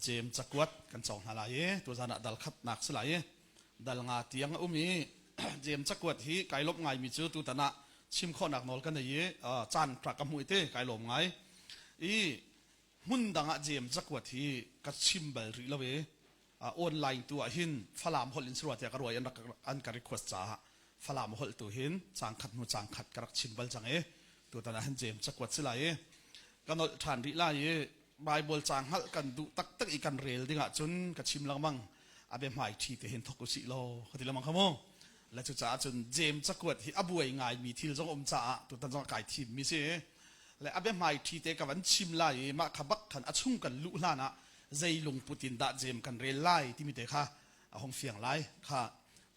Jeim cakuat kan cawng hna lai i tuzan ah dal khatnak si lai i dal nga tiang a um i Jeim cakuat hi kai lawmh ngaimi cu tutan ah chim khawhnak nawl ka nei i caan rak ka hmuh i te kai lawm ngai i hmun dang ah Jeim cakuat hi ka chim bal rih lo i online tu ah hin Falam holh in sarua tiah ka ruai an rak an ka request caah Falam holh tu hin cang khat hnu cang khat ka rak chim bal cang i tutan ah hin Jeim cakuat si lai i ka nolh ṭhan rih lai i Bible ca hngalh kan duh taktak i kan rel ding ahcun ka chim lengmang a biahmai ṭhi te hin thok usih law ka ti lengmang kha mu le cucaah cun Jeim cakuat hi a buai ngaimi thil zong um caah tutan zong kai thim mi si le a biahmai ṭhi te ka van chim lai i mah kha bak khan a chung kan luh hlan ah zei lungput in dah Jeim kan rel lai timi te kha a hung fiang lai kha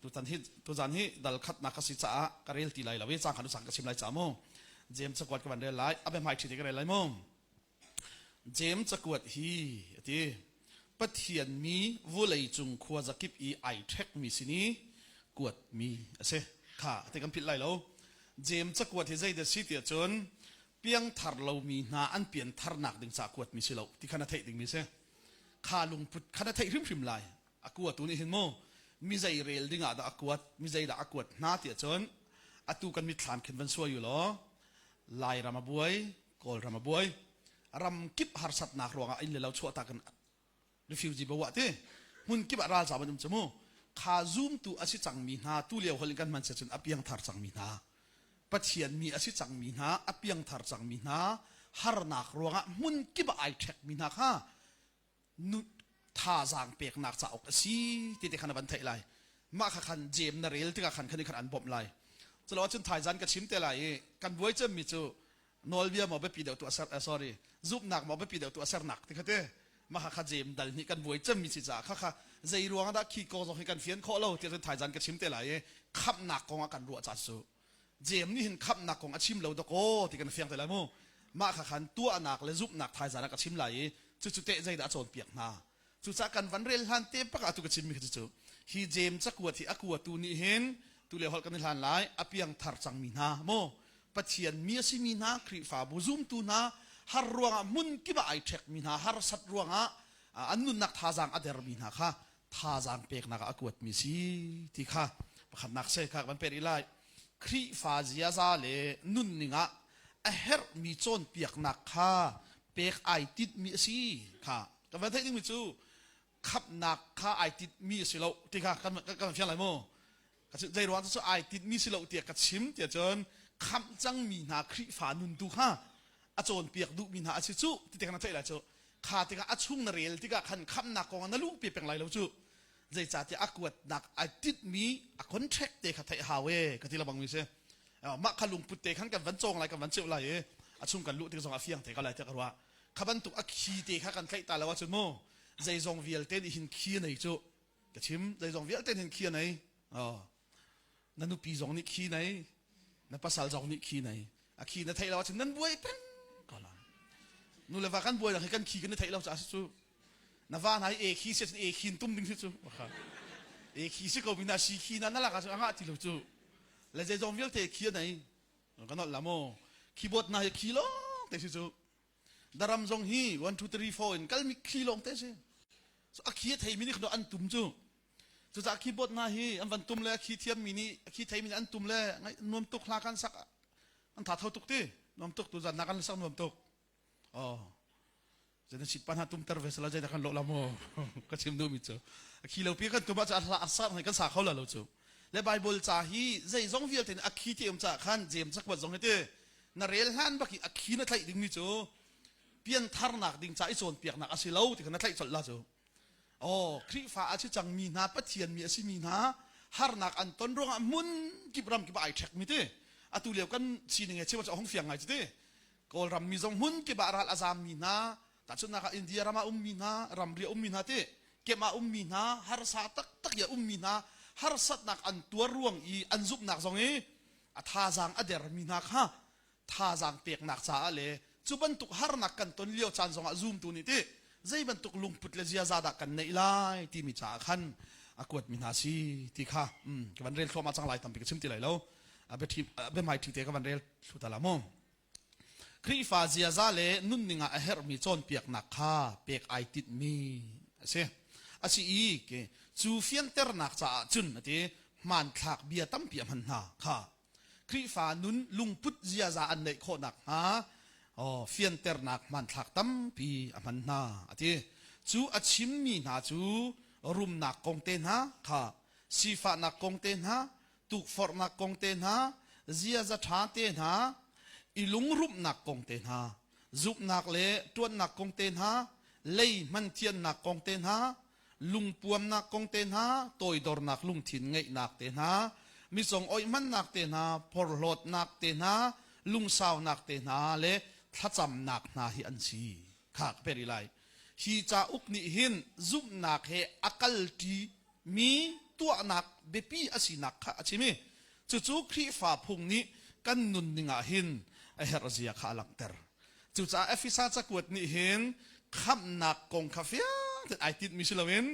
tutan hi tuzan hi dal khatnak ka si caah ka rel ti lai lo i cang khan usang ka chim lai ca mu Jeim cakuat ka van rel lai a biahmai ṭhi te ka rel lai mu Jeim cakuat hi a ti Pathian mi vulei cung khua zakip i ai ṭhekmi sin i kuatmi a si kha a ti kan philh lai lo Jeim cakuat hi zeidah si tiah cun piangthar lomi hna an piantharnak ding ca kuatmi si lo ti kha na theih dingmi si kha lungput kha na theih hrimhrim lai a kuatu nih hin mu mi zei rel ding ah dah a kuat mi zei dah a kuat hna tiah cun atu kan mitthlam khin van suai u law Lairam a buai Kawlram a buai ram kip harsatnak ruangah inn le lo chuahtak in refugee bo ah ti hmun kip ah ralzam an um cu mu kha zumtu a si cangmi hna tu lio holh in kan hman cun a piangthar cangmi hna Pathian mi a si cangmi hna a piangthar cangmi hna harnak ruangah hmun kip ah ai ṭhekmi hna kha nu thazaang peknak cauk a si ti te khan a van theih lai mah kha khan jem na rel tikah khan khan khan an bawmh lai culo ahcun thaizan ka chim te lai i kan buai cemmi cu nawlbia maw biapi deuh tu a ser sorry zumhnak maw biapi deuh tu a sernak ti kha te mah kha kha jem dal nih kan buai cemmi si caah kha kha zei ruang dah khi ko zong hi kan fian khawh lo ti cun thaizan ka chim te lai i khamhnak kong ah kan ruah ca cu Jeim nih hin khamhnak kong a chim lo dakaw ti kan fiang te lai mu. Mah kha khan tuahnak le zumhnak thaizan ah ka chim lai i cucu teh zeidah a cawnpiak hna. Cucaah kan van rel hlan te pak ah tu ka chimmi kha cucu hi Jeim cakuat hi a kuatu nih hin tu le holh kan i hlan lai a piangthar cangmi hna mu Pathian mi a simi hna Khrihfabu zumtu hna har ruangah hmun kip ah ai ṭhekmi hna harsat ruangah an nunnak thazaang a dermi hna kha thazaang peknak ah a kuatmi si ti kha pakhatnak se kha kan pek rih lai Khrihfa ziaza le nunning ah a herhmi cawnpiaknak kha pek ai tinhmi a si kha kan van theih dingmi cu khamhnak kha ai tinhmi a si lo ti kha kan kan fiang lai mu zei ruang cu ai tinhmi si lo tiah ka chim tiah cun khamh cangmi hna Khrihfa nun tu kha a cawnpiak duhmi hna a si cu ti te khan na theih lai cu kha tikah a chung na rel tikah khan khamhnak kong ah na luhpi peng lai lo cu zeicahtiah a kuatnak ai tinhmi a contract te kha theih hau e ka ti lebang mi si mah kha lungput te khan kan van cawng lai kan van ceuh lai i a chung kan luh tik zong a fiang te ko lai tiah ka ruah kha bantuk a khi te kha kan tlaih ta lo ahcun mu zeizong vialte nih hin khi nei cu ka chim zeizong vialte nih hin khi a nei na nupi zong nih khi nei na pasal zong nih khi nei a khi na theih lo ahcun nan buai peng ko la nu le va kan buai lang hi kan khi kan i theih lo caah si cu na va hna hi e khi si e khi tum ding si cu e khi si ko mi na si khi na na lak ahcun a ngah ti lo cu le zeizong vialte khi a nei kan nolh la mu keyboard na hi khi lawng te si cu daram zong hi 1 2 3 4 in kalmi khi lawng te si so a khi a theimi nih khan an tum cu Cucaah keyboard hna hi an van tum le a khi thiammi nih a khi theimi nih an tum le nuam tuk hla kan sak an tha tho tuk ti nuam tuk tu zan nak an sak nuam tuk oh zeidah sit pa hna tum ter ve sala zeidah kan lo la mu ka chim duhmi cu a khi lo pi kan tum ah cu a hla a sak kan sa kho la lo cu le bible ca hi zei zong vialte a khi ti um ca khan jem cakuat zong hi ti na rel hlan bak i a khi na tlaih dingmi cu piantharnak ding ca i cawnpiaknak a si lo ti kha na tlaih colh la cu Oh, Khrihfa a si cangmi hna, Pathian mi a simi hna, harnak an ton ruangah hmun kip ram kip ah ai ṭhekmi ti. Atu lio kan sining he chim a hung fiang ngai cu ti. Kawlram mi zong hmun kip ah ral a zammi hna, tahchunhnak ah India ram ah ummi hna, ramri a ummi hna ti, kem ah ummi hna, harsa taktak i a ummi hna, harsatnak an tuar ruang i an zumhnak zong i a thazaang a dermi hna kha thazaang peknak caah le cu bantuk harnak kan ton lio caan zongah zumtu nih ti zei bantuk lungput le ziaza dah kan neih lai timi caah khan a kuatmi hna si ti kha ka van rel thluahmah cang lai tampi ka chim ti lai lo biahmai ṭhi te ka van rel thlu ta la mu. Khrihfa ziaza le nunning ah a herhmi cawnpiaknak kha pek ai tinhmi a si. A si i ke cu fianternak caah cun a ti hmanthlak bia tampi a hman hna kha. Khrihfa nun lungput ziaza an neih khawh nakhnga fianternak hmanthlak tampi a hman hna a ti. Cu a chimmi hna cu rumnak kong te hna kha sifahnak kong te hna tukforhnak kong te hna ziaza ṭha te hna i lungrumhnak kong te hna zumhnak le ṭuannak kong te hna lei hman thiannak kong te hna lungpuamnak kong te hna toidornak lungthin ngeihnak te hna misong oih hmannak te hna porhlawtnak te hna lungsaunak te hna le thlacamnak hna hi an si kha ka peri lai hi cauk nih hin zumhnak he a kalṭi mi tuahnak biapi a sinak kha a chim i cucu Khrihfa phung nih kan nunning ah hin a herh zia kha a langhter. Cucaah Efesa cakuat nih hin khamhnak kong kha fiang tein ai tinhmi si loin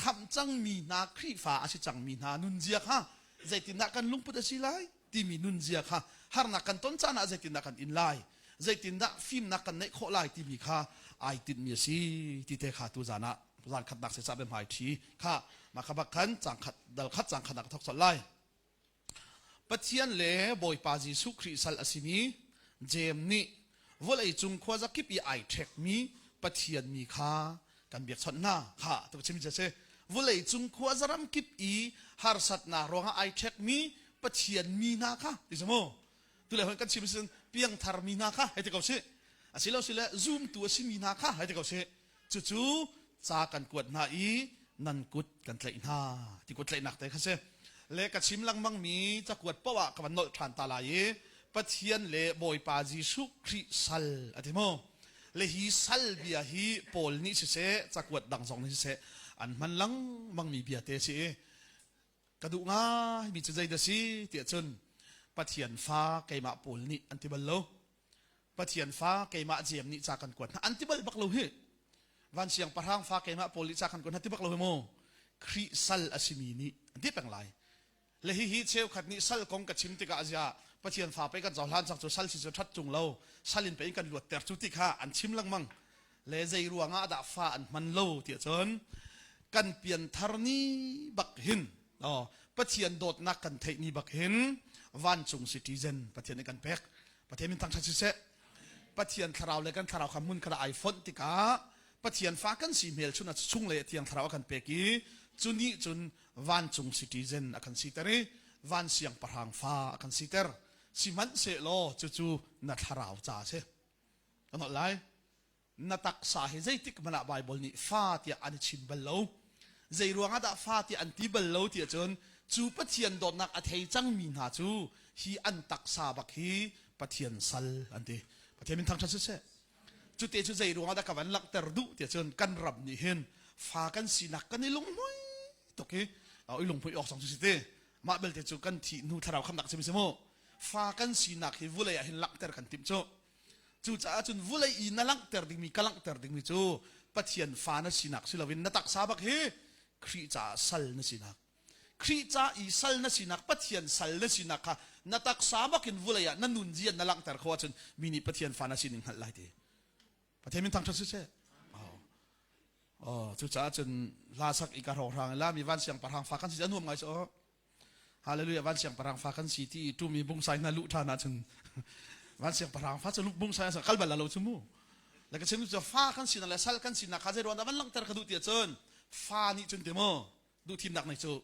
khamh cangmi hna Khrihfa a si cangmi hna nunzia kha zeitindah kan lungput a si lai timi nunzia kha harnak kan ton caan ah zeitindah kan in lai zeitindah fimnak kan neih khawh lai timi kha ai tinhmi a si ti te kha tu zan ah zan khatnak se ca hmai ṭhi kha mah kha bak khan cang khat dal khat cang khat ah ka thok colh lai Pathian le Bawipa Jesuh Khrih sal a simi Jeim nih vawlei cung khuazakip i ai ṭhekmi Pathian mi kha kan biakchawnh hna kha tu chim si vawlei cung khuazaram kip i harsatnak ruangah ai ṭhekmi Pathian mi hna kha ti si mu tule hon kan chim sin piangthar mi hna kha hei ti ko si asilo sile zumtu a simi hna kha hei ti ko si cucu ca kan kuat hna i nan kut kan tlaih hna ti kut tlaihnak te kha si le ka chim lengmang mi cakuat poah ah ka van nolh ṭhan ta lai i Pathian le Bawipa Jesuh Khrih sal a ti mu le hi sal bia hi Paul nih siseh cakuat dang zong nih siseh an hman lengmang mi bia te si i ka duh ngai mi cu zei dah si tiah cun Pathian fa keimah Paul nih an ti bal lo Pathian fa keimah Jeim nih ca kan kuat hna an ti bal bak lo hi van siangpahrang fa keimah Paul nih ca kan kuat hna ti bak lo hi mu Khrih sal a simi nih an ti peng lai le hihi cheukhat nih sal kong ka chim tikah zia Pathian fa pe kan cohlan cang cu sal si cu that cung lo sal in pe in kan luatter cu ti kha an chim lengmang le zei ruangah dah fa an hman lo tiah cun kan pianthar ni bak hin oh, Pathian dawtnak kan theih ni bak hin vancung citizen Pathian nih kan pek Pathian min thangṭhat siseh Pathian thlarau le kan thlarau kha hmun khat ah ai fonh tikah Pathian fa kan si hmelchun a chung le thiang thlarau a kan pek i cu nih cun vancung citizen a kan siter i van siangpahrang fa a kan siter sihmanhsehlaw cucu na thlarau ca a si kan holh lai na taksa hi zeitik hmanh ah Baibal nih fa tiah an i chim bal lo zei ruangah dah fa tiah an ti bal lo tiah cun cu Pathian dawtnak a thei cangmi hna cu hi an taksa bak hi Pathian sal an ti Pathian min thangṭhat siseh cute cu zei ruangah dah ka van langhter duh tiah cun kan ram nih hin fa kan sinak kan i lunghmui tuk i i lunghmui awk zong cu si ti mah belte cu kan thih hnu thlarau khamnak chim si mu fa kan sinak hi vulei ah hin langhter kan timh cu Cucaah cun vulei i na langhter dingmi ka langhter dingmi cu Pathian fa na sinak si loin na taksa bak hi Khrih caah sal na sinak. Khrih ca i sal na sinak, Pathian sal na sinak kha na taksa bak in vulei ah na nun zian na langhter kho ahcun mi nih Pathian fa na sining hngalh lai ti. Pathian min thangṭhat siseh. Oh, cucaah cun hla sak i ka hrawkhrang la mi van siangpahrang fa kan si a nuam ngai so. Hallelujah van siangpahrang fa kan si ti i tumi bungsai hna luh ṭhan ahcun van siangpahrang fa cu bungsai an kal bal lo cu mu le ka chim cu fa kan sinak le sal kan sinak kha zei ruang dah van langhter ka duh ti ahcun fa nih cun ti mu duh thimnak nei cu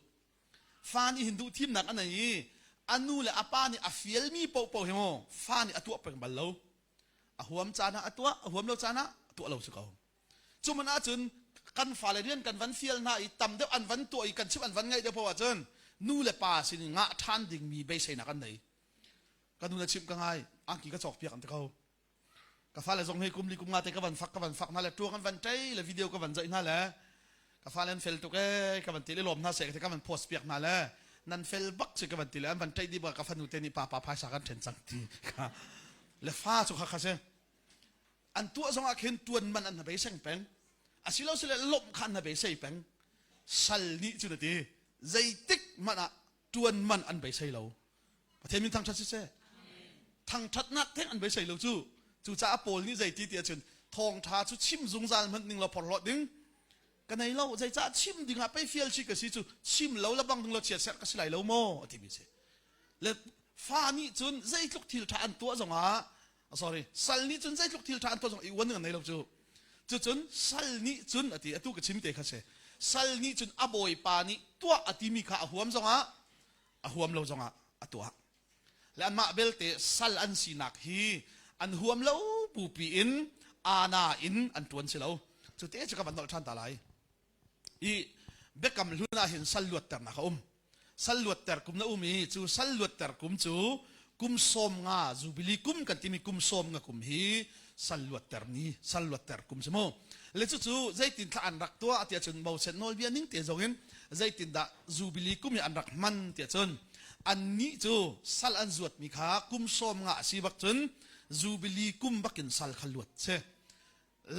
fa nih hin duh thimnak a nei i a nu le a pa nih a fialmi paohpaoh hi mu fa nih a tuah peng bal lo a huam caan ah a tuah a huam lo caan ah a tuah lo si ko Cuman ahcun kan fale rian kan van fial hna i tam deuh an van tuah i kan chimh an van ngaih deuh paoh ahcun nu le pa sin in ngah ṭhan dingmi beiseinak an nei. Ka nu na chimh ka ngai, angki ka cawk piak an ti ko. Ka fale zong hi kum li kum nga te ka van fak ka van fak hna le ṭuang an van ṭei le video ka van zoih hna le ka fale an fel tuk ee ka van ti le lawm hna seh ka van post piak hna le nan fel bak si ka van ti le an van ṭei dih bak ka fanu te nih pa pa phaisa kan ṭhen cang ti le fa cu kha kha si an tuah zong ah khin tuan man an beiseng peng asilo sile lawmh kha an beisei peng sal nih cu na ti zeitik hmanh ah tuan man an beisei lo pathian min thangthat siseh thangthatnak theng an beisei lo cu. Cucaah Paul nih zeiti ti ahcun thawngṭha cu chim zungzal hmanh ning law porhlawt ding ka nei lo. Zeicah chim ding ah pei fial chi ka si cu chim lo le bang ding lo chiatserh ka si lai lo maw a timi si. Le fa nih cun zeitluk thil ṭha an tuah zongah sorry sal nih cun zeitluk thil ṭha an tuah zongah i uan ding an nei lo cu. Cucun sal nih cun a ti atu ka chim te kha si. Sal nih cun a bawipa nih tuah a timi kha a huam zongah a huam lo zongah a tuah. Le anmah belte sal an sinak hi an huam lo bupi in ana in an ṭuan si lo. Cu te cu ka van nolh ṭhan ta lai. I biakam hlun ah hin sal luatternak a um. Sal luatter kum na um i cu sal luatter kum cu kum 50 Jubilee kum kan timi kum 50 kum hi sal luatter ni sal luatter kum si mu. Le cucu zeitin thla an rak tuah tiah cun Moses nawlbia ning te zong in zeitindah Jubilee kum i an rak hman tiah cun annih cu sal an zuatmi kha kum 50 a si bak cun Jubilee kum bakin sal kha luat si.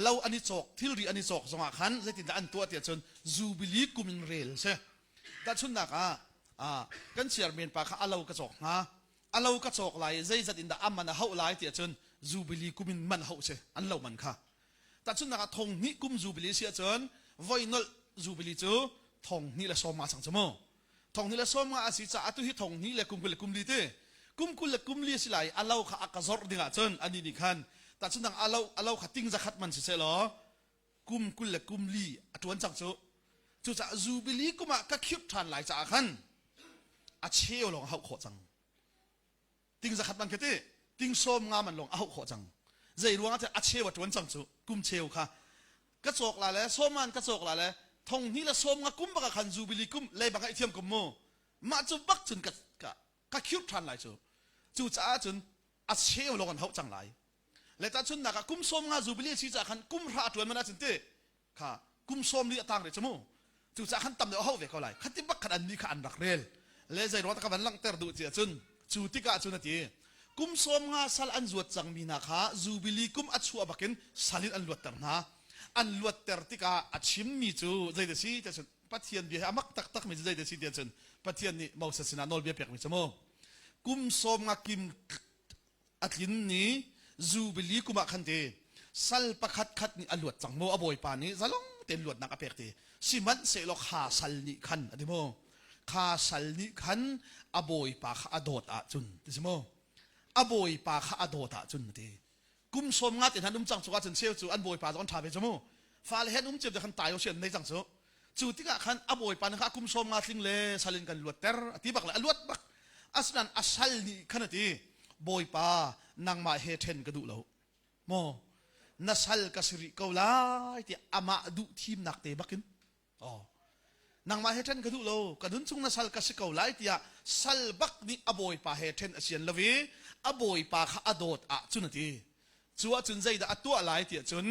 Lo an i cawk thilri an i cawk zongah khan zeitindah an tuah tiah cun Jubilee kum in rel si. Tahchunhnak ah kan chairman pa kha a lo ka cawk hnga. A lo ka cawk lai i zeizat in dah a man a hauh lai tiah cun Jubilee kum in man hauh si an lo man kha. Tahchunhnak ah thong hnih kum Jubilee si ahcun voi nolh Jubilee cu thong hnih le 50 sang cu mu. Thong hnih le 50 a si caah atu hi thong hnih le kum 20 le kum li ti. Kum 20 le kum li a si lai a lo kha a ka zorh ding ahcun anih nih khan tahchunhnak a lo a lo kha ting zakhat man si seh law kum 20 le kum li a ṭuan cang cu. Cucaah Jubilee kum ah ka khirh ṭhan lai caah khan a cheu lawng a hauh khawh cang. Ting zakhat man ka ti ting 50 man lawng a hauh khawh cang. Zei ruang ah a cheu a ṭuan cang cu kum cheu kha ka cawk la le sawman ka cawk la le thong hnih le 50 kum bak ah khan Jubilee kum lei bak ah i thiam kum mu mah cu bak cun ka ka ka khirh ṭhan lai cu. Cucaah cun a cheu lawng an hauh cang lai. Le tahchunhnak ah kum 50 Jubilee si caah khan kum hra a ṭuan man ahcun ti kha kum 40 a tang rih cu mu. Cucaah khan tam deuh a hauh ve ko lai. Khati bak khan annih kha an rak rel. Le zei ruang ka van langhter duh ti ahcun cu tikah cun a ti kum 50 sal an zuat cangmi hna kha Jubilee kum a chuah bakin sal in an luatter hna. An luatter tikah a chimmi cu zei da si ti ahcun Pathian bia hi a mak taktakmi cu zei da si ti ahcun Pathian nih Moses sinah nawlbia pekmi cu mu kum 50 kim a tlin ni Jubilee kum ah khan ti sal pakhat khat nih a luat cang maw a bawipa nih zalong tein luatnak a pek ti sihmanhsehlaw kha sal nih khan a ti maw kha sal nih khan a bawipa kha a dawt ahcun ti si maw a bawipa kha a dawt ahcun ti kum 50 te hna um cang cungah cun cheu cu an bawipa zong an ṭha ve cu mu fale he an um cio te khan tayo si an nei cang cu cu tikah khan a bawipa nih kha kum 50 tling le sal in kan luatter a ti bak le a luat bak asinain a sal nih khan a ti bawipa nangmah he ṭhen ka duh lo maw na sal ka si rih ko lai tiah amah duh thimnak te bakin Oh. Nangmah he ṭhen ka duh lo, ka nun chung na sal ka si ko lai tiah sal bak nih a bawipa he ṭhen a sian lo i a bawipa kha a dawt ahcun a ti. Cu ahcun zeidah a tuah lai tiah cun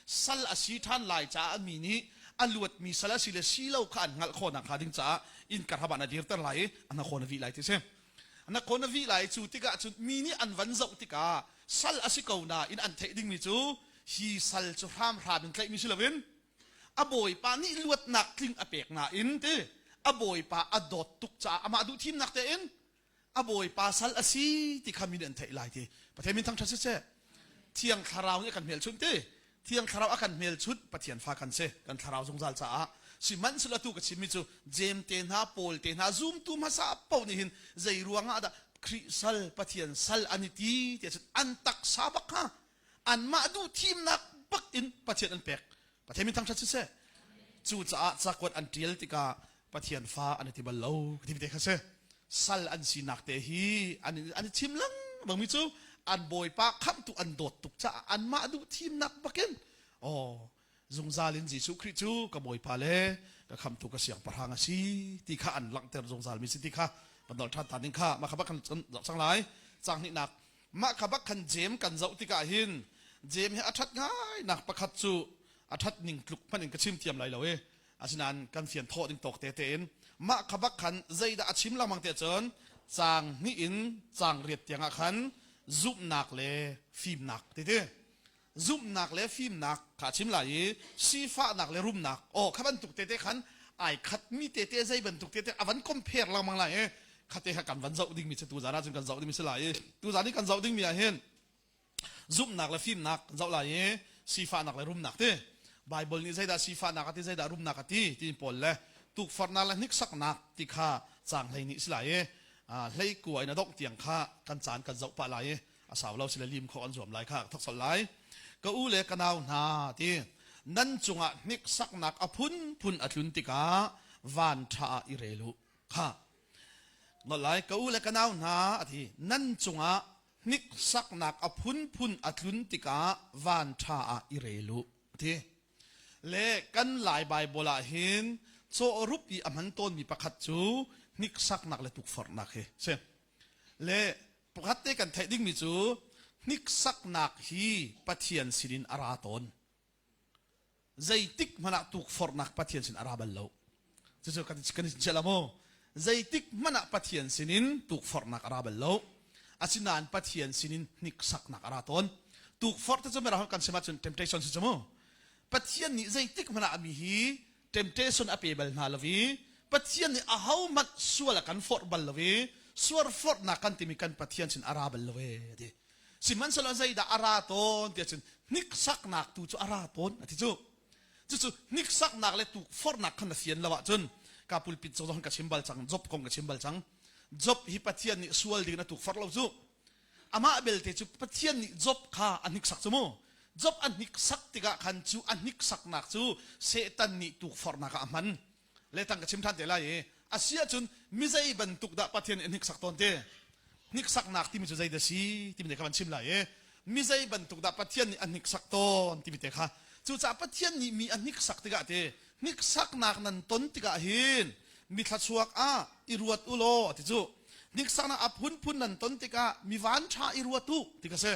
sal a si ṭhan lai caah mi nih a luatmi sal a si le si lo kha an hngalh khawh nakhnga ding caah innka hram ah na dirter lai i a hnakhawn a vih lai ti a si. A hnakhawn a vih lai cu tikah cun mi nih an van zoh tikah sal a si ko nain an theih dingmi cu hi sal cu hramhram in tlaihmi si loin a bawipa nih luatnak tling a pek nain ti a bawipa a dawt tuk caah amah duh thimnak tein a bawipa sal a si ti kha mi nih an theih lai ti Pathian min thangṭhat siseh Thiang Thlarau nih a kan hmelchunh ti Thiang Thlarau a kan hmelchunh Pathian fa kan si kan thlarau zungzal caah sihmanhsehlaw atu ka chimmi cu Jeim te hna Paul te hna zumtu hmasa paoh nih hin zei ruangah dah Khrih sal Pathian sal an i ti tiah cun an taksa bak kha anmah duh thimnak bak in Pathian an pek Pathian min thangṭhat siseh cucaah cakuat an ṭial tikah Pathian fa an i ti bal lo ti te kha si sal an sinak te hi an an i chim lengmang mi cu an bawipa khamhtu an dawt tuk caah anmah duh thimnak bakin oh zungzal in Jesuh Khrih cu ka bawipa le ka khamtu ka siangpahrang a si ti kha an langhter zungzal mi si ti kha kan dol ṭhan ta ding kha mah kha bak kan zoh cang lai cang hnihnak mah kha bak khan Jeim kan zoh tikah hin Jeim hi a ṭhat ngai nak pakhat cu a ṭhat ning tluk hmanh in ka chim thiam lai lo i asinain kan fian thawh ding tawk te tein mah kha bak khan zeidah a chim lengmang te cun caang hnih in caang riat tiangah khan zumhnak le fimnak ti ti zumhnak le fimnak kha a chim lai i sifahnak le rumnak aw kha bantuk tete khan ai khatmi tete zei bantuk tete a van compare lengmang lai i khate kha kan van zoh dingmi cu tuzan ahcun kan zoh dingmi si lai i tuzan i kan zoh dingmi ah hin. Zumhnak le fimnak kan zoh lai i sifahnak le rumnak ti. Bible nih zeidah sifahnak a ti, zeidah rumnak a ti ti pawl le tukforhnak le hniksaknak ti kha caang hlei nih si lai i hlei kua in a dongh tiang kha kan caan kan zoh pah lai i a sau lo sile lim khawh an zuam lai kha thok sol lai. Ka u le ka nau hna ti nan cungah hniksaknak a phunphun a tlun tikah van ṭha ah i rel u kha nolh lai ka u le ka nau hna a ti nan cungah hniksaknak a phunphun a tlun tikah van ṭha ah i rel u a ti le kan lai Baibal ah hin cawhrup i a hman tawnmi pakhat cu hniksaknak le tukforhnak hi si le pakhat te kan theih dingmi cu hniksaknak hi Pathian sinin a ra tawn Zeitik hmanh ah tukforhnak Pathian sin a ra bal lo. Cucu kan, kan i chiah la maw? Zeitik hmanh ah Pathian sinin tukforhnak a ra bal lo. Asinain Pathian sinin hniksaknak a ra tawn. Tukforh te cu mirang kan sim ahcun temptation si cu mu. Pathian nih zeitik hmanh ah mi hi temptation a pe bal hna lo i Pathian nih ahohmanh sual a kan forh bal lo i suarforhnak kan timi kan Pathian sin a ra bal lo e a ti. Sihmanhsehlaw zeidah a ra tawn tiah cun hniksaknak tu cu a ra tawn a ti cu. Cucu hniksaknak le tukforhnak khan na fian lo ahcun ka pulpit zong ka chim bal cang, Job kong ka chim bal cang. Job hi Pathian nih sual ding in a tukforh lo cu. Amah belte cu Pathian nih Job kha a hniksak cu mu. Job a hniksak tikah khan cu a hniksaknak cu Satan nih tukforhnak ah a hman. Le tang ka chim ṭhan te lai i a si ahcun mi zei bantuk dah Pathian nih a hniksak tawn ti? Hniksaknak timi cu zeidah si timi te kha van chim lai i mi zei bantuk dah Pathian nih a hniksak tawn timi te kha cucaah Pathian nih mi a hniksak tikah ti hniksaknak nan ton tikah hin mi thlachuak ah i ruat u law ti cu hniksaknak a phunphun nan ton tikah mi van ṭha i ruat u ti ka si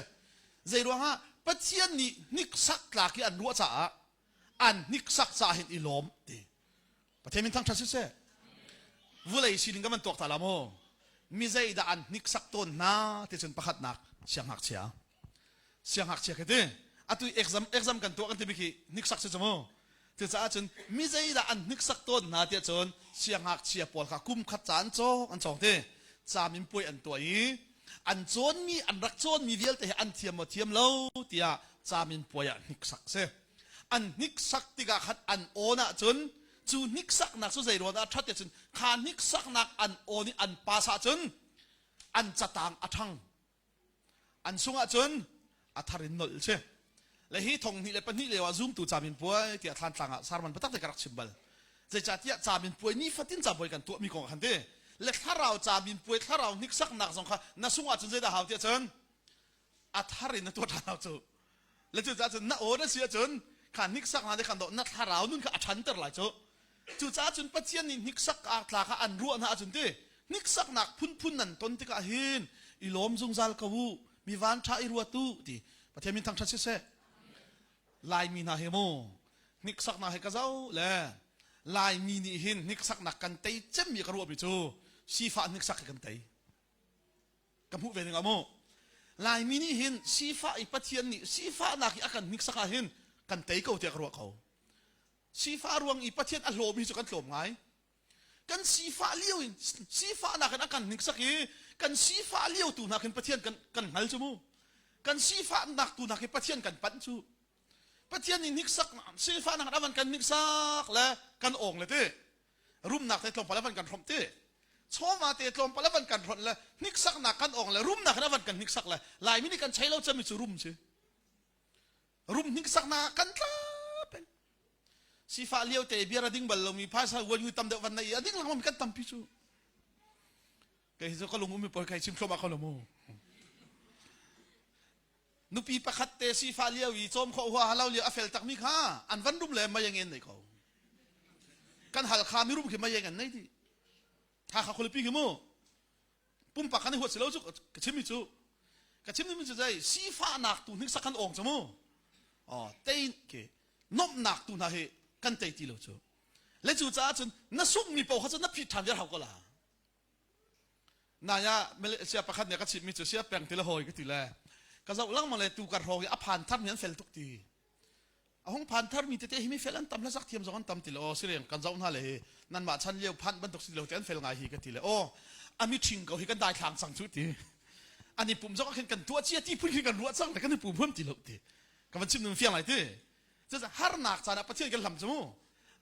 zei ruangah Pathian nih hniksak tlak i an ruah caah an hniksak caah hin i lawm ti Pathian min thangṭhat siseh vulei sining ka van tuak ta la maw mi zeidah an hniksak tawn hna ti cun pakhatnak siangngakchia siangngakchia khi ti atu exam exam kan tuah kan timi khi hniksak si cu mu cucaah cun mi zeidah an hniksak tawn hna tiah cun siangngakchia pawl kha kum khat ca an cawng an cawng ti camin puai an tuah i an cawnmi an rak cawnmi vialte hi an thiam maw thiam lo tiah camin puai ah hniksak si an hniksak tikah khan an awn ahcun cu hniksaknak cu zei ruangah ṭhat cun kha hniksaknak an awn i an pass ahcun an catang a ṭhang an sungah cun a thar in nolh si le hi thong hnih le pahnih lio ah zumtu camin puai tiah thlantlang ah sarman patak te ka rak chim bal zeicahtiah camin puai nifatin cabuai kan tuahmi kong khan ti le thlarau camin puai thlarau hniksaknak zong kha na sungah cun zeidah hau tiah cun a thar in na tuah ṭhan hau cu le cucaah cun na aw na si ahcun kha hniksak hna khan na thlarau nun kha a ṭhanter lai cu cucaah cun Pathian nih hniksak tla kha an ruah hna ahcun ti hniksaknak phunphun nan ton tikah hin i lawm zungzal ko u mi van ṭha i ruat u ti Pathian min thangṭhat siseh Laimi hna hi mu hniksaknak hi ka zoh le Laimi nih hin hniksaknak kan tei cemmi ka ruahmi cu sifah hniksak hi kan tei ka hmuh ve ning ah mu Laimi nih hin sifah i Pathian nih sifahnak hi a kan hniksak ah hin kan tei ko tiah ka ruah ko sifah ruang i Pathian a hlawm hi cu kan tlawm ngai kan sifah lio in sifahnak in a kan hniksak i kan sifah lio tu hna khin Pathian kan kan hngal cu mu kan sifahnak tu hna khi Pathian kan panh cu Pathian nih hniksak sifahnak a van kan hniksak le kan awng le ti rumnak te tlawmpal a van kan hrawmh ti chawva te tlawmpal a van kan hrawnh le hniksaknak kan awng le rumnak in a van kan hniksak le Laimi nih kan chei lo cemi cu rum si rum hniksaknak kan tla peng sifah lio te bia a ding bal lomi phaisa uan tam deuh van nei a ding lengmang kan tampi cu kei hi cu ka lung umi poi kai chim thluahmah ko lo mu nupi pakhat te sifah lio i cawm khawh hua halo lio a fel takmi kha an van rum le mei ngen nei ko kan hal kha mirum khi mei ngen nei di Hakha khualipi khi mu pumpak kan i huat si lo cu ka chimmi cu ka chimmi cu zei sifahnak tu hniksak kan ong cu mu oh tei ke nomhnak tu hna hi kan tei ti lo cu le cu caah cun na sungmi paoh kha cu na phit ṭhan viar hau ko la Nai ah Malaysia pakhat nih a ka chimhmi cu sia peng ti le hawi ka ti le ka zoh lengmang le tu kar hrawng i a phan tharmi an fel tuk ti. A hung phan tharmi tete hi mi fel an tam hlasak thiam zong an tam ti le aw sireng kan zoh hna le hi nanmah chan lio phan bantuk si lo te an fel ngai hi ka ti le aw a mi ṭhing ko hi kan daithlang cang cu ti. An i pum zong ah khin kan tuah cia ti phun khin kan ruah cang le kan i pum huam ti lo ti. Ka van chim nun fiang lai ti. Cucaah harnak caan ah Pathian kan hlam cu mu.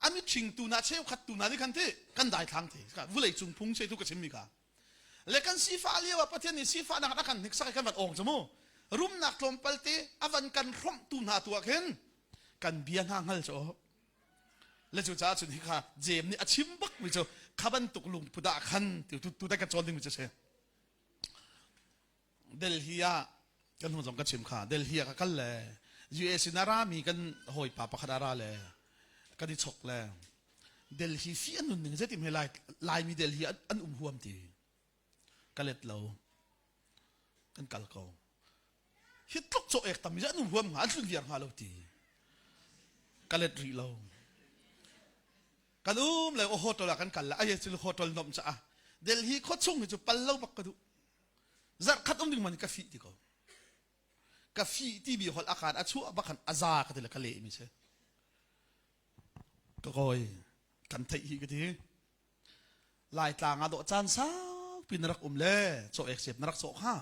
A mitthing tu na cheukhat tu na nih khan ti kan daithlang ti. Vulei cung phung se tu ka chimmi kha. Le kan sifah lio ah Pathian nih sifahnak a kan hniksak i kan van awng cu mu. Rumnak tlawmpal te a van kan hrawmh tu hna tu ah khin kan bia hna hngal cu le cu caah cun hika Jeim nih a chim bak mi cu kha bantuk lungput ah khan tu tu kan cawn ding mi cu si. Delhi ah kan hnu zong ka chim kha Delhi ah ka kal le US in a rami kan hawipa pakhat a ra le kan i chok le Delhi fi an nun ning zeitim he lai Laimi Delhi an, an um huam ti ka let lo kan kal ko hi tluk caw ek tam mi an um huam hnga an tlun viar hnga lo ti ka let rih lo kan um le hotel ah kan kal le ai cu hotel nom caah Delhi khua chung hi cu pal lo bak ka duh zarh khat um ding man ka fih ti ko ka fih ti mi hol akan a chuah bakhan a za ka ti le ka leh mi si ka koi kan theih hi ka ti Laitlang ah dawh caan saupi na rak um le chaw ek sep na rak sawh kha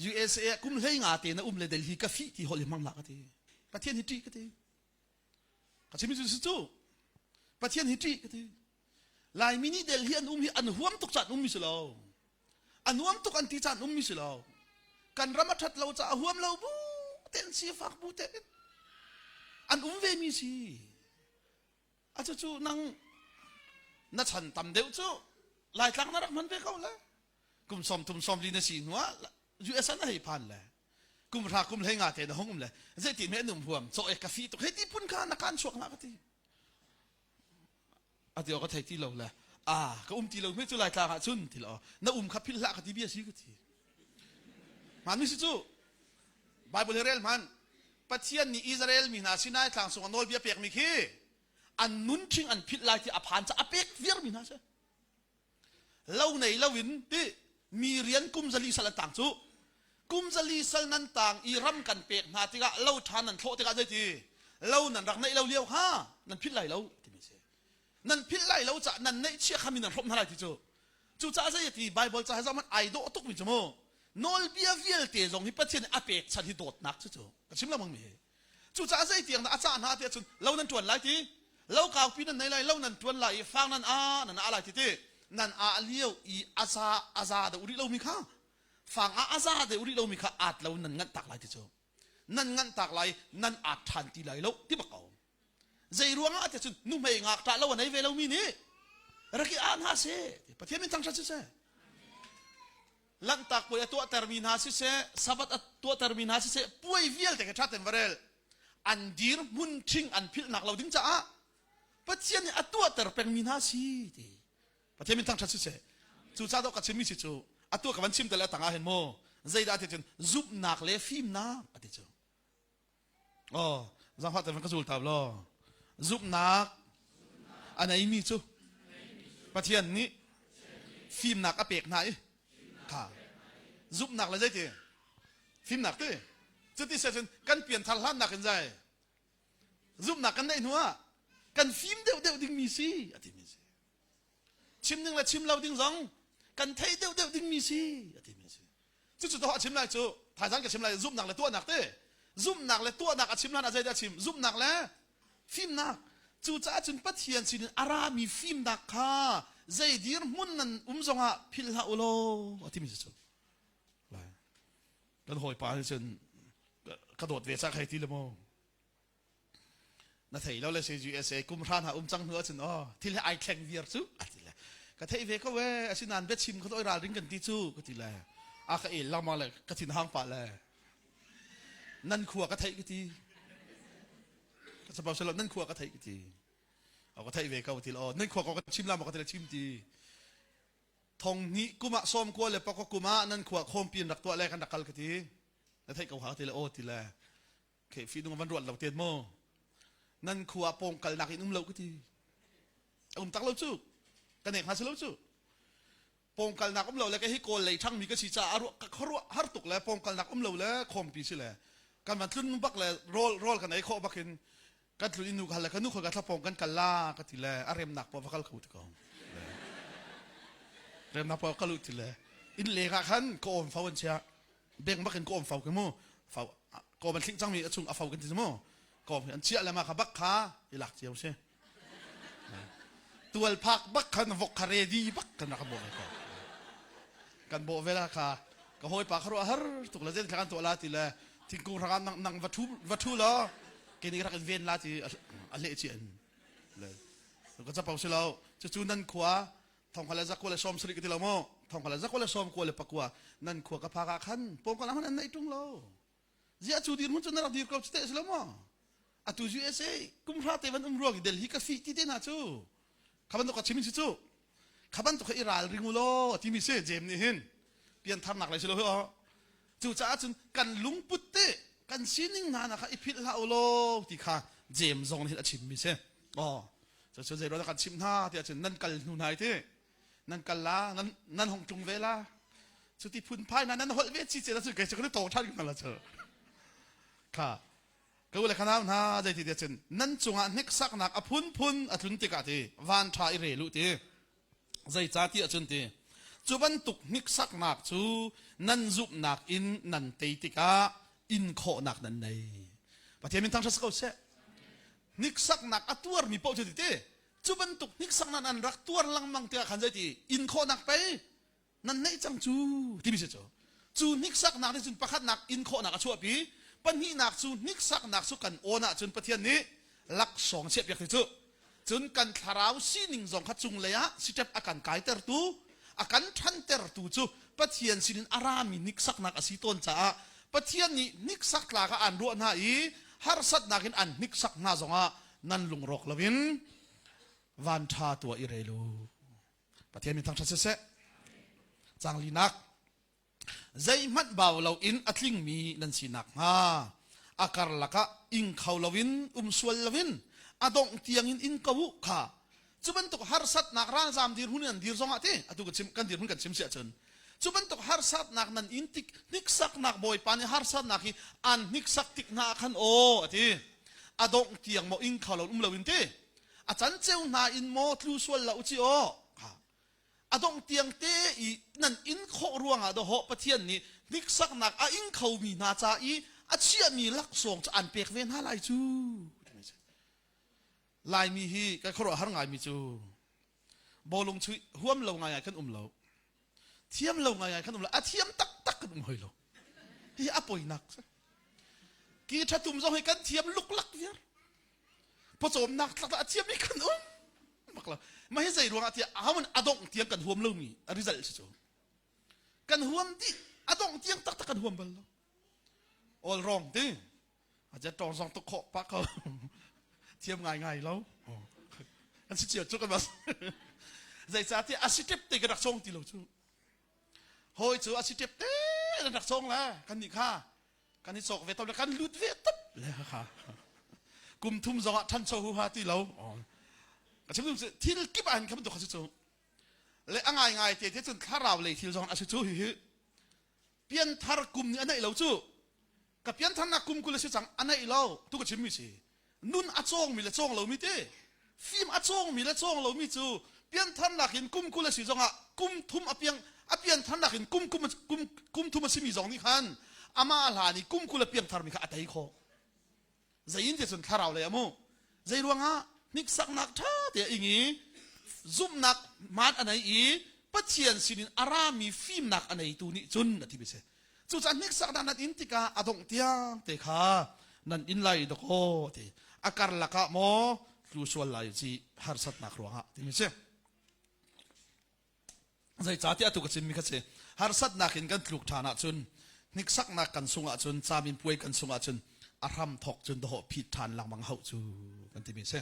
USA kum hlei nga te na um le Delhi ka fih ti hol hi hmang hlah ka ti Pathian hi ṭih ka ti Ka chimi cu cu Pathian hi ṭih ka ti. Laimi nih Delhi an um hi an huam tuk caan ummi si lo. A nuam tuk an ti caan ummi si lo. Kan ram a ṭhat lo caah huam lo bu tein sifak bu tein an um ve mi si. A cu cu nang na chan tam deuh cu Laitlang na rak hman ve ko le. Kum sawm thum sawm li na si hnu ah US ah na hei phan le. Kum hra kum hlei nga te na hung um le zeiti me an um huam chaw ek ka fi tuk hei ti phun kha na kan chuak na ka ti a ti ka thei ti lo le a ka um ti lo me cu lai tlang ah cun ti lo na um kha philh hlah ka ti bia si ka ti man mi si cu Bible hi rel hman Pathian nih Israel mi hna Sinai tlang sung a nawlbia pek mi khi an nun ṭhing an philh lai ti a phan ca a pek viar mi hna si Lo nei lo in ti mi rian kum zali sal an tang cu kum zali sal nan tang i ram kan pek hna tikah lo ṭha nan thlawh tikah zeiti lo nan rak neih lo lio kha nan philh lai lo timi si nan philh lai lo cah nan neih chia kha mi nan hrawmh hna lai ti cu cucaah zei ti Bible ca he zong ai dawh tuk mi cu mu nawlbia vialte zong hi Pathian nih a pek chan hi dawtnak cu cu ka chim lengmang mi hi Cucaah zeitiang dah a cah hna tiah cun lo nan ṭuan lai ti, lo kaupi nan nei lai, lo nan ṭuan lai i fang nan a nan a lai ti ti nan ah lio i a za a za deuh rih lomi kha fang ah a za deuh rih lomi kha aat lo nan nganh tak lai ti cu nan nganh tak lai nan aat ṭhan ti lai lo ti bak ko zei ruangah tiah cun nuhmei ngakṭah lo a nei ve lomi nih rak i ah hna seh Pathian min thangṭhat siseh Lanhtak puai a tuahtermi hna siseh, Sabbath a tuahtermi hna siseh, puai vialte kha ṭha tein va rel. An dirhmun ṭhing an philhnak lo ding caah Pathian nih a tuahter pengmi hna si ti. Pathian min thangṭhat siseh. Cucaah dawh ka chimmi si cu atu ka van chim te le a tang ah hin mu zeidah ti cun zumhnak le fimnak a ti cu. Oh, zangfah te ka zul ta law. Zumhnak a neimi cu Pathian nih fimnak a pek hna i kha zumhnak le zeiti fimnak ti cuti se cun kan pianthar hlannak in zai zumhnak kan neih hnu ah kan fim deuh deuh dingmi si a timi si chim ding le chim lo ding zong kan theih deuh deuh dingmi si a timi si cucu to a chim lai cu thaizang ka chim lai zumhnak le tuahnak te zumhnak le tuahnak a chim hlan ah zeidah a chim zumhnak le fimnak cucaah cun Pathian sinin a rami fimnak kha zei dirhmun nan um zongah philh hlah u law a timi cu kan hawipa nih cun ka dawt ve cak hei ti le maw Na thei lo le si USA kum hra hna um cang hnu ahcun aw thil he ai thleng viar cu a ti le ka theih ve ko ee asinain biachim kha oi ralring kan ti cu ka ti le a ka el lengmang le ka thin hang pah le nan khua ka theih ka ti ka sabau selo nan khua ka theih ka ti aw ka theih ve ko ti le aw nan khua ko ka chim la maw ka ti le chim ti thong hnih kum ah sawm kua le pakua kum ah nan khua khawmpi in rak tuah le kan rak kal ka ti na theih ko ha ti le aw ti le Okay, fi nung van ruat lo ten mu. Nan khua pawng kalnak in um lo ka ti. Um tak lo cu. Ka nek hna si lo cu. Pawng kalnak um lo le ka hi kawl lei ṭhangmi ka si caah ruah ka khuaruah har tuk le pawng kalnak um lo le khawmpi si le kan van tlun bak le rawl rawl kan ei khawh bak in kan tlun in nu ka hal le ka nu khoi ka thla pawng kan kal la ka ti le a remnak paoh va kal kho ti ko. Remnak paoh kal u ti le. Inn leng ah khan ka awm fo an chia. Beng bak in ka awm fo ke mu. Fo ka awm an thling cangmi a chung a fo kan ti mu. Ka awm an chiah le ma kha bak kha i lak cio si. Tual phak bak khan vok kha ready bak kan rak bawh ve ko. Kan bawh ve la kha ka hawipa kha ruah har tuk le zen thla kan tuah la ti le thingkung hrangah nang nang va thu va thu law ke nih rak in ven la ti a leh chi an le ka capo si lo cucu nan khua thong le zakua le sawm sarih ka ti lo mu thong le zakua le sawm kua le pakua nan khua ka phak ah khan pawng kan an nei tung lo zia cu dir mun cu na rak dir ko cu te si lo maw atu USA kum hra te van um ruang i Delhi ka fi ti te na cu kha bantuk ka chim si cu kha bantuk kha i ral ring u law timi si James nih hin piantharnak lei si lo hi aw cucaah cun kan lungput te kan sining hna na kha i philh hlah u law ti kha James zong nih hin a chimmi si aw cu cu zei ruah kan chimh hna tiah cun nan kal hnu hna ti nan kal la nan nan hong tlung ve la cuti phunphai na nan holh ve chi che cu kei cu kan tawng ṭhan hna la cu kha ka u le ka nau hna zeiti tiah cun nan cungah hneksaknak a phunphun a tlun tikah ti van ṭha i rel u ti zeicah ti ahcun ti cu bantuk hniksaknak cu nan zumhnak in nan tei tikah in khawhnak nan nei Pathian min thangṭhat si ko seh hniksaknak a tuarmi paoh cu ti ti cu bantuk hniksaknak nan rak tuar lengmang tikah khan zeiti in khawhnak pei nan neih cang cu timi si cu cu hniksaknak nih cun pakhatnak in khawhnak a chuahpi pahnihnak cu hniksaknak cu kan awn ahcun Pathian nih laksawng chiahpiak ti cu cun kan thlarau sining zong kha cunglei ah step a kan kaitertu a kan ṭhantertu cu Pathian sinin a rami hniksaknak a si tawn caah Pathian nih hniksak tlak ah aan ruah hna i harsatnak in an hniksak hna zongah nan lungrawk loin van ṭha tuah i rel u. Pathian min thangṭhat siseh. Canglinak zeihmanh bau loin a tlingmi nan si nakhnga a karlak ah ing kho loin um sual loin a dongh tiangin in ko u kha cu bantuk harsatnak ralzam dirhmun in an dir zongah ti atu kan chim kan dirhmun kan chim si ahcun cu bantuk harsatnak nan in tik hniksaknak bawipa nih harsatnak hi an hniksak tik hna ah khan aw ati a dongh tiang maw ing kho lo um loin ti a can ceu hna in maw tlu sual la u ci aw a dongh tiang te i nan in khawh ruangah dawhawh Pathian nih hniksaknak a ing khomi hna ca i a chiahmi laksawng cu an pek ve hna lai cu Laimi hi kan khuaruah har ngaimi cu bawlung chuih huam lo ngai ngai kan um lo thiam lo ngai ngai kan um lo a thiam taktak kan um hoi lo hi a poinak ki thatum zong hi kan thiam luklak viar pawcawmnak tlak a thiam mi kan um bak lo mah hi zei ruangah tiah amun adongh tiang kan huam lomi a result si cu kan huam dih adongh tiang taktak kan huam bal lo all wrong ti a tawng zong tuk khawh pa ko thiam ngai ngai lo an si cio cu kan bas zeicahtiah a si tep te ka rak song ti lo cu hawi cu a si tep te kan rak song la kan nih kha kan i cawk ve top le kan lut ve top le kha kum thum zong ah ṭhancho hu ha ti lo ka chim thil kip ah hin kha bantuk kha si cu le a ngai ngai te te cun thlarau lei thil zong a si cu hi hi pianthar kum nih a neih lo cu ka piantharnak kum 20 a si cang a neih lo tu ka chimmi si nun a cawngmi le cawng lomi te fim a cawngmi le cawng lomi cu piantharnak in kum 20 a si zongah kum thum a piang a piantharnak in kum kum kum kum thum a simi zong nih khan amah hlan i kum 20 a piangtharmi kha a tei khawh zei in ti cun thlarau lei amu zei ruangah hniksaknak ṭha te a ing i zumhnak hmaan a nei i Pathian sinin a rami fimnak a neitu nih cun a ti bi si cucaah hniksaknak nan in tikah a dongh tiang te kha nan in lai dakaw ti a karlak ah maw tlu sual lai ci harsatnak ruangah timi si Zeicahtiah atu ka chimmi kha si harsatnak in kan tluk ṭhan ahcun hniksaknak kan sung ahcun caminpuai kan sung ahcun a hram thawk cun dawh phit ṭhan lengmang hauh cu kan timi si.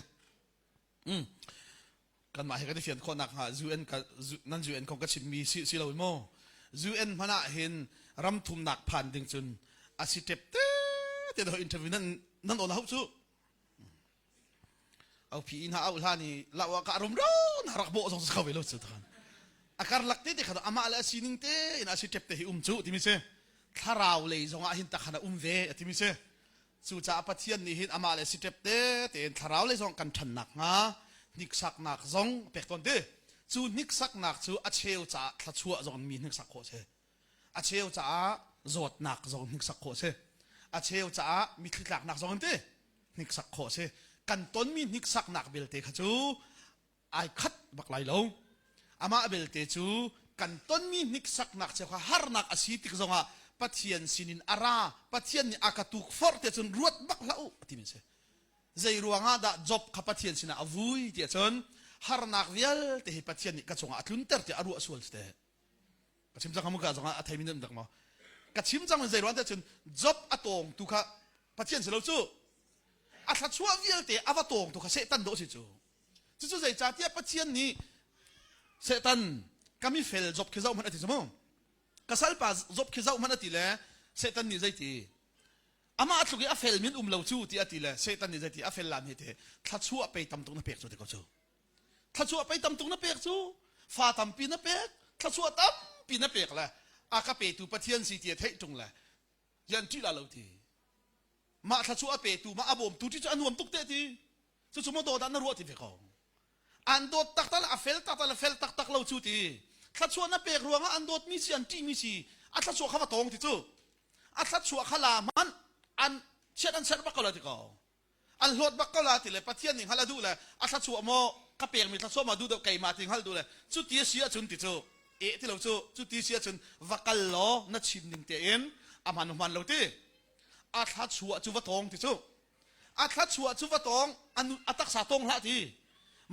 Mm. Kanmah he kan i fian khawhnak hnga UN ka nan UN kong ka chimmi si si lo maw? UN hmanh ah hin ram thumnak phan ding cun a si tep te te do interview nan nan on hauh cu. Au phi hna au hlan i lau ka rum ro na rak bawh zong kho ve lo cu than a karlak te te kha amah le a sining te in a si tep te hi um cu timi si thlarau lei zong ah hin takhan a um ve a timi si cucaah Pathian nih hin amah le si tep te tein thlarau lei zong kan ṭhannak hnga hniksaknak zong pek tawn ti. Cu hniksaknak cu a cheu caah thluachuah zong mi hniksak khawh si. A cheu caah zawtnak zong hniksak khawh si. A cheu caah mitthli tlaknak zong in ti hniksak khawh si. Kan tonmi hniksaknak belte kha cu ai khat bak lai lo. Amah belte cu kan tonmi hniksaknak cheu kha harnak a si tik zongah Pathian sinin a ra, Pathian nih a ka tukforh te cun ruat bak hlah u timi si. Zei ruangah dah Job kha Pathian sinah a vui ti ahcun harnak vialte hi Pathian nih ka cungah a tlunter tiah a ruah sual si teh. Ka chim cang ka zongah a theimi nan dak maw? Ka chim cang zei ruang cun Job a tawng tu kha Pathian si lo cu. A thluachuah vialte a va tawng tu kha Satan dawh si cu. Cucu zeicahtiah Pathian nih Satan ka mi fel Job khi zoh hmanh a ti cu mu. Ka salpa Job khi zoh hmanh a ti le Satan nih zeiti amah tluk i a fel min um lo cu ti a ti le Satan nih zeiti a fel lan hi te thluachuah pei tam tuk na pek cu ti ko cu. Thluachuah pei tam tuk na pek cu fa tampi na pek thluachuah tampi na pek le a ka petu Pathian si ti a theih ṭung le yan ṭih la lo ti mah thluachuah a petu mah a bawmtu ti cu a nuam tuk te ti cucu maw dawt ah na ruah ti ve ko an dawt taktak le a fel taktak le fel taktak lo cu ti thluachuah na pek ruangah an dawtmi si an ṭihmi si a thluachuah kha va tawng ti cu a thluachuah kha la hmanh an chiat an serh bak ko la ti ko an hlawt bak ko la ti le Pathian nih hngalh a duh le a thluachuah maw ka pekmi thluachuah maw duh deuh keimah ti hngalh duh le cu ti a si ahcun ti cu eh ti lo cu cu ti si ahcun va kal law na chim ning tein a hman hman lo ti a thluachuah cu va tawng ti cu a thluachuah cu va tawng a taksa tawng hlah ti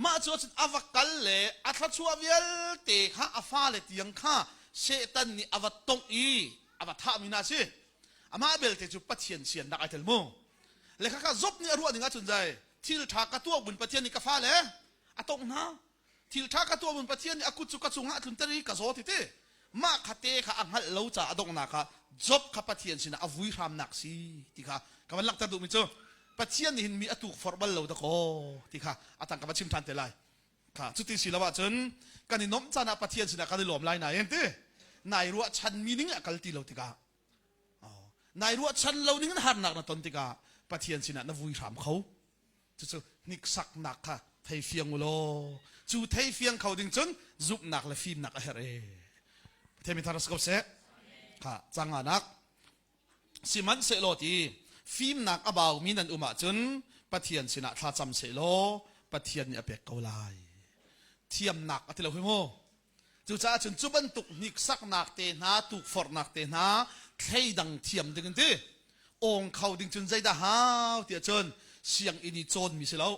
mah cu ahcun a va kal le a thluachuah vialte kha a fale tiang kha Satan nih a va tongh i a va thahmi hna a si amah belte cu Pathian siannak ai tel mu le khakha Job nih a ruah ning ahcun zai thil ṭha ka tuah bun Pathian nih ka fale a tongh hna thil ṭha ka tuah bun Pathian nih a kut cu ka cungah a tlunter i ka zaw ti ti mah kha te kha a hngalh lo caah a donghnak ah Job kha Pathian sinah a vui hramnak si ti kha ka van langhter duhmi cu Pathian nih hin mi a tukforh bal lo dakaw ti kha a tang ka va chim ṭhan te lai kha cuti si lo ahcun kan i nuamh caan ah Pathian sinah kan i lawm lai nain ti nai ruahchanmi ning a kal ti lo tikah nai ruahchan lo ning in harnak na ton tikah Pathian sinah na vui hram kho cucu hniksaknak kha thei fiang u law cu thei fiang kho ding cun zumhnak le fimnak a herh e Pathian min thar ko seh kha canganak Sihmanhsehlaw ti fimnak a baumi nan um ahcun Pathian sinah thlacam sehlaw Pathian nih a pek ko lai. Thiamnak a ti lo hi mu. Cucaah cun cu bantuk hniksaknak te hna, tukforhnak te hna thleidang thiam ding in ti. Awng kho ding cun zeidah hau tiah cun sianginn i cawnmi si lo.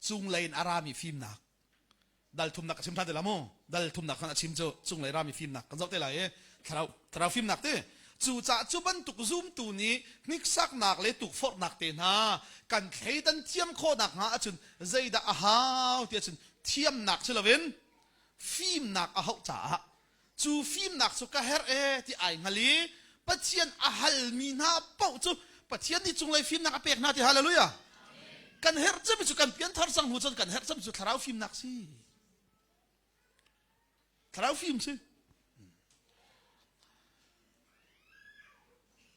Cunglei in a rami fimnak dal thumnak ka chim ṭhan te la mu dal thumnak khan a chim cu cunglei rami fimnak kan zoh te lai i thlarau thlarau fimnak ti cucaah cu bantuk zumtu nih hniksaknak le tukforhnak te hna kan thleidan thiam khawhnak hnga ahcun zeidah a hau ti ahcun thiamnak si loin fimnak a hauh caah cu fimnak cu ka herh e ti ai hngal i Pathian a halmi hna paoh cu Pathian nih cunglei fimnak a pek hna ti hallelujah kan herh cemi cu kan pianthar cang hnu cun kan herh cemi cu thlarau fimnak si thlarau fim si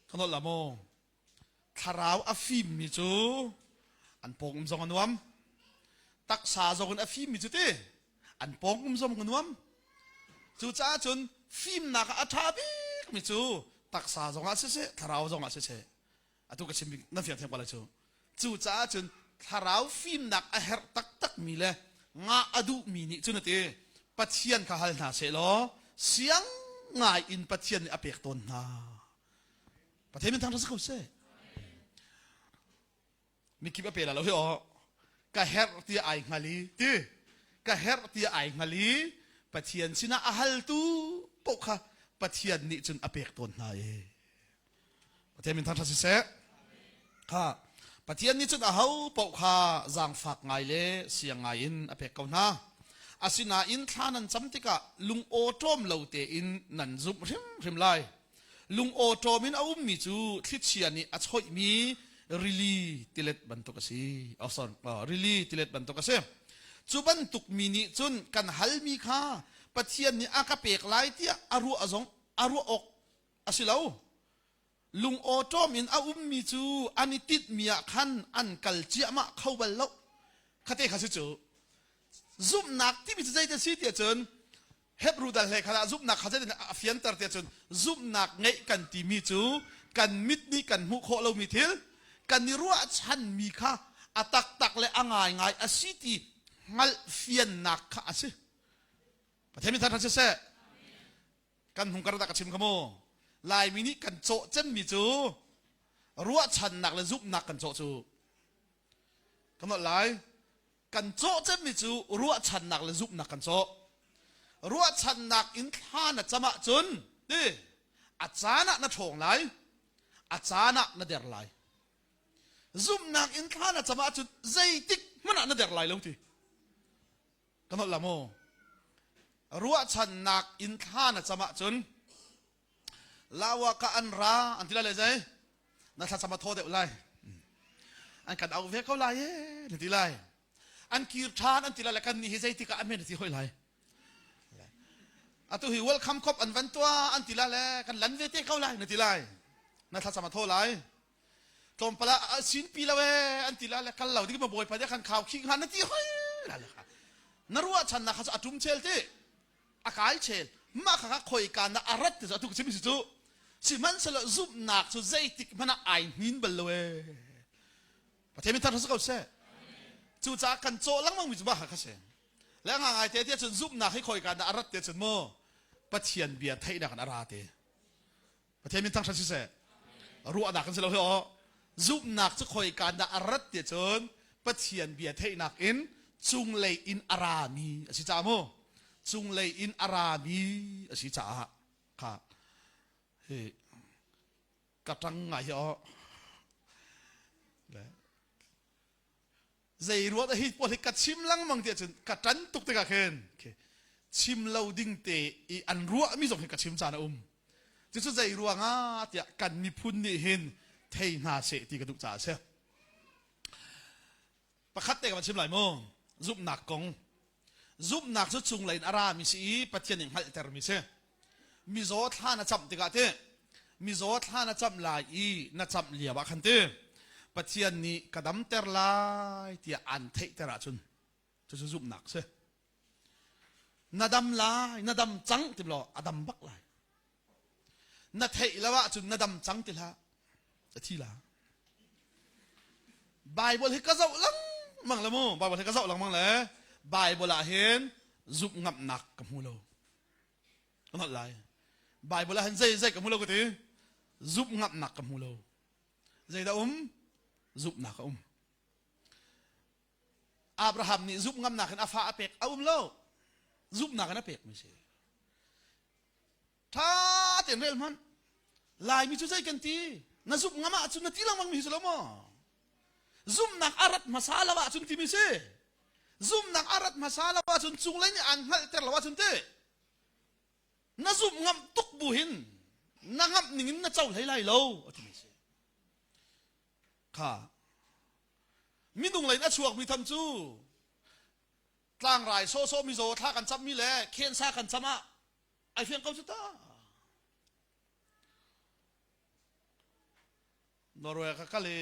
ka nolh la maw Thlarau a fimmi cu an pawng um zong a nuam. Taksa zong in a fimmi cu ti an pawng um zong a nuam. Cucaah cun fimnak ah a ṭha bikmi cu taksa zongah siseh, thlarau zongah siseh. Atu ka chim nan fiang thiam ko lai cu. Cucaah cun thlarau fimnak a herh taktakmi le ngah a duhmi nih cun a ti Pathian kha hal hna sehlaw siang ngai in Pathian nih a pek tawn hna. Pathian min thangṭhat si ko seh. Mikip a pe la lo hi aw. Ka herh ti ai hngal i ti ka herh ti ai hngal i Pathian sinah a haltu paoh kha Pathian nih cun a pek tawn hna i. Pathian min thangṭhat si seh. Kha Pathian nih cun aho paoh kha zaangfak ngai le siang ngai in a pek ko hna. Asinain thla nan cam tikah lung awṭawm lo tein nan zumh hrimhrim lai. Lungawṭawm in a ummi cu thlichia nih a choihmi rili tilet bantuk a si. Oh, sorry, oh, rili tilet bantuk a si. Cu bantuk mi nih cun kan halmi kha Pathian nih a ka pek lai tiah a ruah zong a ruah awk a si lo. Lungawṭawm in a ummi cu an i tinhmi ah khan an kal ciahmah kho bal lo. Khate kha si cu. Zumhnak timi cu zeitin si tiah cun Hebrew dal hlei khat ah zumhnak kha zeitin a fianter tiah cun zumhnak ngeih kan timi cu kan mit nih kan hmuh khawh lomi thil kan i ruahchanmi kha a taktak le a ngaingai a si ti hngalh fiannak kha a si. Pathian min thangṭhat siseh. Kan hung kar dah ka chim kha mu. Laimi nih kan cawh cemmi cu ruahchannak le zumhnak kan cawh cu. Kan nolh lai. Kan cawh cemmi cu ruahchannak le zumhnak kan cawh. Ruahchannak in thla na cam ahcun ti a caan ah na ṭhawng lai, a caan ah na der lai. Zumhnak in thla na cam ahcun zeitik hmanh ah na der lai lo ti. Ka nolh la mu. Ruahchannak in thla na cam ahcun lawa ka an ra an ti lai le zei na thlacam a thaw deuh lai. An kan auh ve ko lai e na ti lai. An kir ṭhan an ti lai le kan nih hi zeitik ah amen na ti hoi lai. Atu hi welcome kop an van tuah an ti lai le kan lan ve te ko lai na ti lai. Na thlacam a thaw lai. Tlawmpal ah sinpi lo ee an ti la le kal lo ding ma bawipa nih khan khau khih hnga na ti hoi la le kha na ruahchannak kha cu a tum chel ti a kai chel mah kha kha khoi ka na a rat ti cu atu ka chim si cu sihmanhsehlaw zumhnak cu zeitik hmanh ah ai hnin bal lo ee Pathian min thar ko seh cucaah kan cawh lengmang mi cu mah kha kha si le nga ngai te tiah cun zumhnak hi khoi ka na a rat te cun mu Pathian bia theihnak in a ra te Pathian min thangṭhat siseh. Ruahnak kan si lo hi aw. Zumhnak cu khoika dah a rat ti cun Pathian bia theihnak in cunglei in a rami a si caah mu. Cunglei in a rami a si caah kha hi ka ṭang ngai hi aw. Zei ruat hi pawl hi ka chim lengmang ti ahcun ka ṭan tuk tikah khin chim lo ding te i an ruahmi zong hi ka chim caan a um. Cucu zei ruangah tiah kan miphun nih hin thei hna seh ti ka duh caah a si. Pakhat te ka van chim lai mu. Zumhnak kong. Zumhnak cu cunglei in a rami si i Pathian nih hngalhtermi si. Mizaw thla na camh tikah ti mizaw thla na camh lai i na camh lio ah khan ti Pathian nih ka damter lai tiah aan theihter ahcun cucu zumhnak si. Na dam lai, na dam cang ti law a dam bak lai. Na theih lo ahcun na dam cang ti hlah. A thi la. Bible hi ka zoh lengmang le mu. Bible hi ka zoh lengmang le Bible ah hin zumh ngamnak ka hmu lo. Ka hngalh lai. Bible ah hin zei zei ka hmu lo ka ti. Zumh ngamnak ka hmu lo. Zeidah um? Zumhnak a um. Abraham nih zumh ngamnak in a fa a pek a um lo. Zumhnak in a pekmi si. Ṭha tein rel hmanh. Laimi cu zei kan ti? Na zumh ngam ahcun na ti lengmang mi si lo maw? Zumhnak a rat hmasa lo ahcun timi si. Zumhnak a rat hmasa lo ahcun cunglei nih aan hngalhter lo ahcun ti. Na zumh ngamh tuk bu hin na ngamh ning in na co hlei lai lo a timi si. Kha minung lei in a chuakmi tham cu tlangrai sawhsawh mizaw thla kan cammi le khensa kan cam ah ai fiang ko cu ta. Norway ka kal i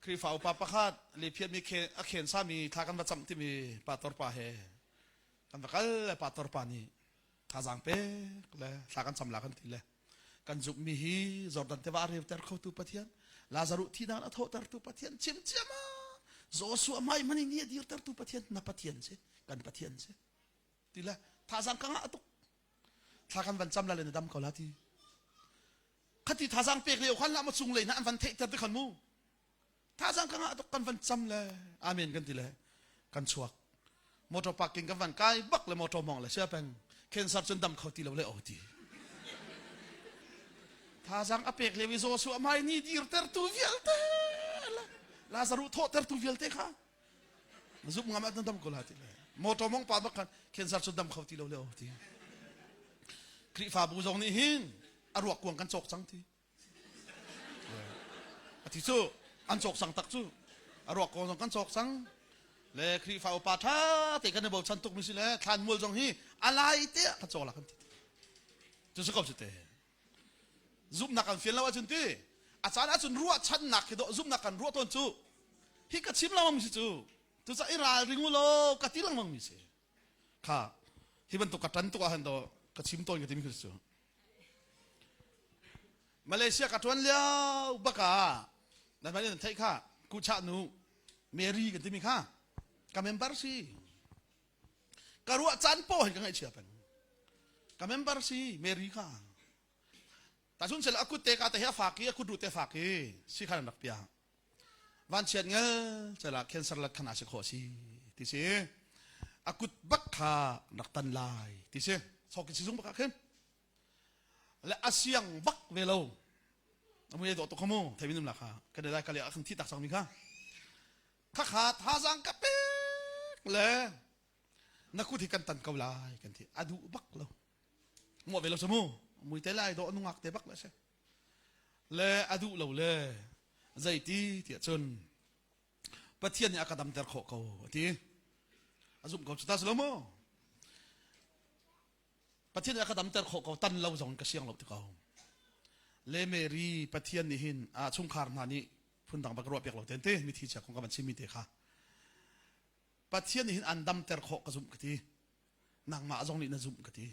Khrihfa upa pakhat lephiatmi a khen sami thla kan va camh timi pastor pa he kan va kal le pastor pa nih thazaang pek le thla kan cam la kan ti le kan zumhmi hi Jordan tiva a reuter khotu Pathian Lazaruh thihnak a thawhtertu Pathian chim ciama Joshua hmai hmanh ni a dirtertu Pathian na Pathian si kan Pathian si ti le thazaang ka ngah tuk thla kan van cam la le na dam ko la ti khati thazaang pek lio khan la ma chung lei na an van theihter te khan mu thazaang ka ngah tuk kan van cam le amen kan ti le kan chuak motor parking kan van kai bak le motor mong le sia peng cancer cun dam kho ti lo le o ti thazaang a pek lio i Joshua hmai ni dirtertu vialte Lazaruh thawhtertu vialte kha zumh ngam ah dam ko la ti le motor mong pa bak khan cancer cu dam kho ti lo le o ti Khrihfabu zong nih hin a ruak kuang kan cawk cang ti a ti cu an cawk cang tak cu a ruak kuang zong kan cawk cang le Khrihfa upa ṭha te kan i bochan tuk mi si le thlanmual zong hi a lai te ah kan cawk la kan ti cu si ko cu te Zumhnak kan fian lo ahcun ti a caan ahcun ruahchannak khi dawh zumhnak kan ruah tawn cu hi ka chim lengmang si cu. Cucaah i ralring u law ka ti lengmang mi si. Kha hi bantuk ka ṭan tuk ah hin do ka chim tawn ka timi khi cu. Malaysia ka ṭuan lio bak ah nan van in theih kha kuchah nu Mary kan timi kha ka member si. Ka ruah caan paoh hin ka ngaihchia peng. Ka member si Mary kha. Tahchun sel a kut te ka te hi a fak i a kut ruh te fak i si khan an rak piah. Vanchiat ngel cela cancer lat khan a si khawh si ti si. A kut bak kha rak tan lai ti si. Sokin sizung bak ah khin. Le a siang bak ve lo. Amui dawh tuk kha mu thei minum la kha. Kan lai kali a kan thi tak cang mi kha. Kha kha thazang ka pek le na kut hi kan tan ko lai kan ti. A duh bak lo. Muah ve lo cu mu. Mui te lai dawh nungak te bak le si. Le a duh lo le zeiti tiah cun Pathian nih a ka damter khawh ko a ti. A zumh ko cu ta si lo mu. Pathian nih a ka damter khawh ko tan lo zong ka siang lo ti ko. Le Mary Pathian nih hin a chungkhar hna nih phundang bak ruah piak lo ten te mithi chia kong ka van chimmi te kha. Pathian nih hin an damter khawh ka zumh ka ti. Nangmah zong nih na zumh ka ti.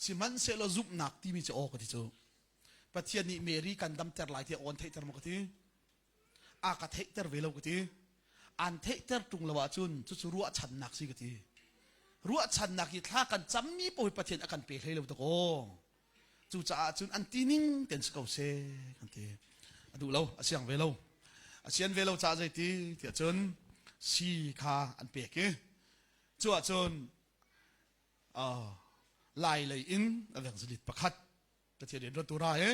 Sihmanhsehlaw zumhnak timi cu aw ka ti cu. Pathian nih Mary kan damter lai tiah aw an theihter maw ka ti. A ka theihter ve lo ka ti. An theihter ṭung lo ahcun cucu ruahchannak si ka ti. Ruahchannak hi thla kan cammi paoh hi Pathian a kan pe hlei lo dakaw. Cucaah cun an ti ning ten si ko seh kan ti. A duh lo, a siang ve lo. A sian ve lo caah zeiti tiah cun si kha an pek i cu ahcun uh, lai lei in a vengzalit pakhat Pathian rian ṭuantu ra i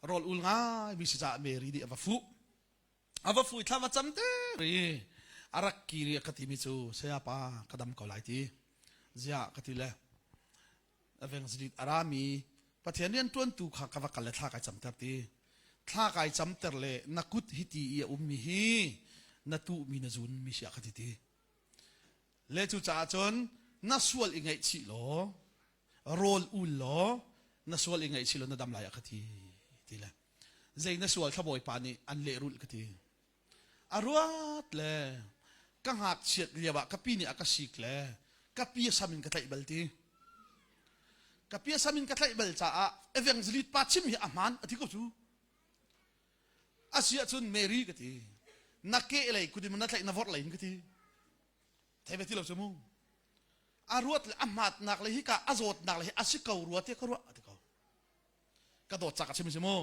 rawl ul ngai mi si caah Mary nih a va fuh. A va fuh i thla va cam te ri a rak kir i a ka timi cu saya pa ka dam ko lai ti. Ziah ka ti le evangelist a rami Pathian rian ṭuantu kha ka va kal le thla kai camter ti. Thla kai camter le na kut hi ti i a ummi hi na tuhmi na zunmi si a ka ti ti. Le cucaah cun na sual i ngaihchih law rawl ul law na sual i ngaihchih law na dam lai a ka ti ti le zei na sual thlabawipa nih an lehrulh ka ti. A ruat le ka ngakchiat lio ah ka pi nih a ka sik le ka pi a sam in ka tlaih bal ti. Ka pi a sam in ka tlaih bal caah evangelist pa chim hi a hmaan a ti ko cu. A si ahcun Mary ka ti. Na ke lei kut in na tlaih na vorh lei in ka ti. Thei ve ti lo cu mu. A ruat le a hmatnak le hika a zawtnak le hi a si ko rua te ka ruah a ti ko. Ka dawt cak a chim si mu.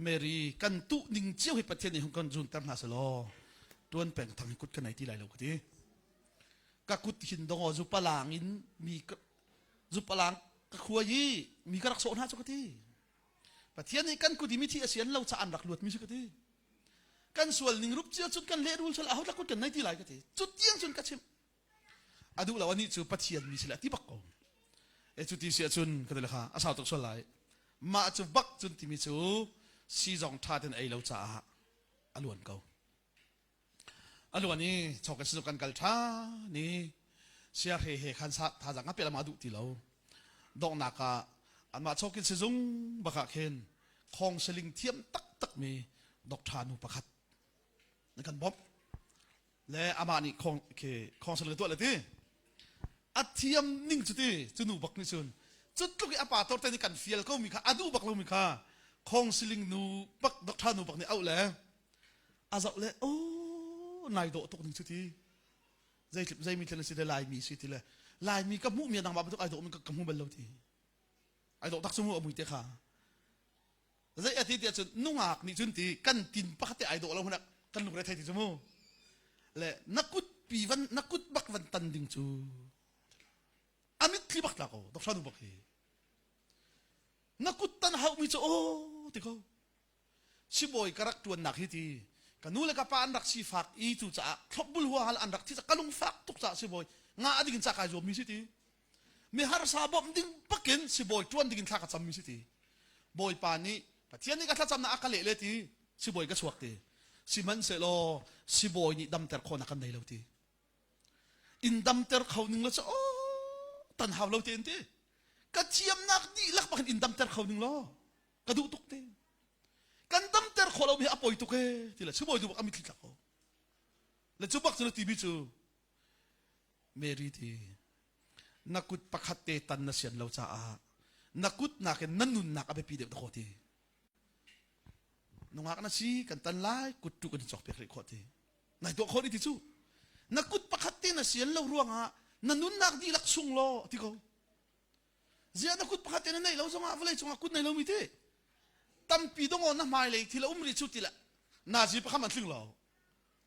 Mary kan tuh ning cio hi Pathian nih hung kan zunter hna selaw tuan peng thang hi kut ka nei ti lai lo ka ti. Ka kut hin dongaw zu palang in mi zu palang ka khuai i mi ka rak sawh hna cu ka ti. Pathian nih kan kut i mithi a si an lo ca an rak luat mi si ka ti. Kan sual ning rup cio cun kan lehrul sual aho dah kut kan nei ti lai ka ti. Cu tiang cun ka chimh. A duh lo anih cu Pathian mi si le a ti bak ko. E cu ti si ahcun ka ti le kha a sau tuk sual lai. Mah cu bak cun timi cu si zong ṭha ten ei lo caah a luan ko. A luan i chawk in kan kal ṭhan i siahre he khan sa thazaang a pe lama duh ti lo. Donghnak ah anmah chawkin sizung bak ah khin khong seling thiam taktak mi doctor nu pakhat na kan bawmh. Le amah nih khong khi khong seling tuah le ti. A thiam ning cu ti cu nu bak nih cun cu tluk i a pa tor te nih kan fial ko mi kha a duh bak lo mi kha khong siling nu bak doctor nu bak nih auh le a zoh le oh nai dawh tuk ning cu ti zei zei mi thil si le laimi si ti le laimi ka hmuh mi nangmah bantuk ai dawh mi ka hmu bal lo ti ai dawh tak cu mu a mui te kha zei a ti tiah cun nungak nih cun ti kan tin pakhat te ai dawh lo hmanh kan lungre thei ti cu mu le na kut pi van na kut bak van tan ding cu a mitthli bak tla ko dok nu bak hi na kut tan hau mi cu aw ti ko sibawi ka rak ṭuannak hi ti ka nu le ka pa an rak sifak i cu caah thlopbul huahal an rak thi ka lungfak tuk caah sibawi nga a ding in ca kai zuam mi si ti mi harsa bawmh ding bakin sibawi ṭuan ding in thla ka cam mi si ti bawipa nih Pathian nih ka thlacamnak a ka leh le ti sibawi ka chuak ti sihmanhsehlaw sibawi nih damter khawhnak kan nei lo ti in damter kho ning lo cu aw tan hau lo te in ti ka thiamnak dihlak bakin in damter kho ning law ka duh tuk te kan damter khawh lo mi a poi tuk e ti le sibawi tu bak a mitthli tlak ko. Le cu bak cu na timi cu Mary ti na kut pakhat te tan na sian lo caah na kut nakin na nunnak a biapi deuh dakaw ti. Nungak na si kan tan lai kut tu kan cawk piak rih khawh ti. Nai tuah khawh ti cu. Na kut pakhat te na sian lo ruangah na nunnak dihlak sung law ti ko. Ziah na kut pakhat te na neih lo zongah vawlei cungah kut nei lomi ti. Tampi dong na hmailei thil a um rih cu ti le nazi pakham an tling lo.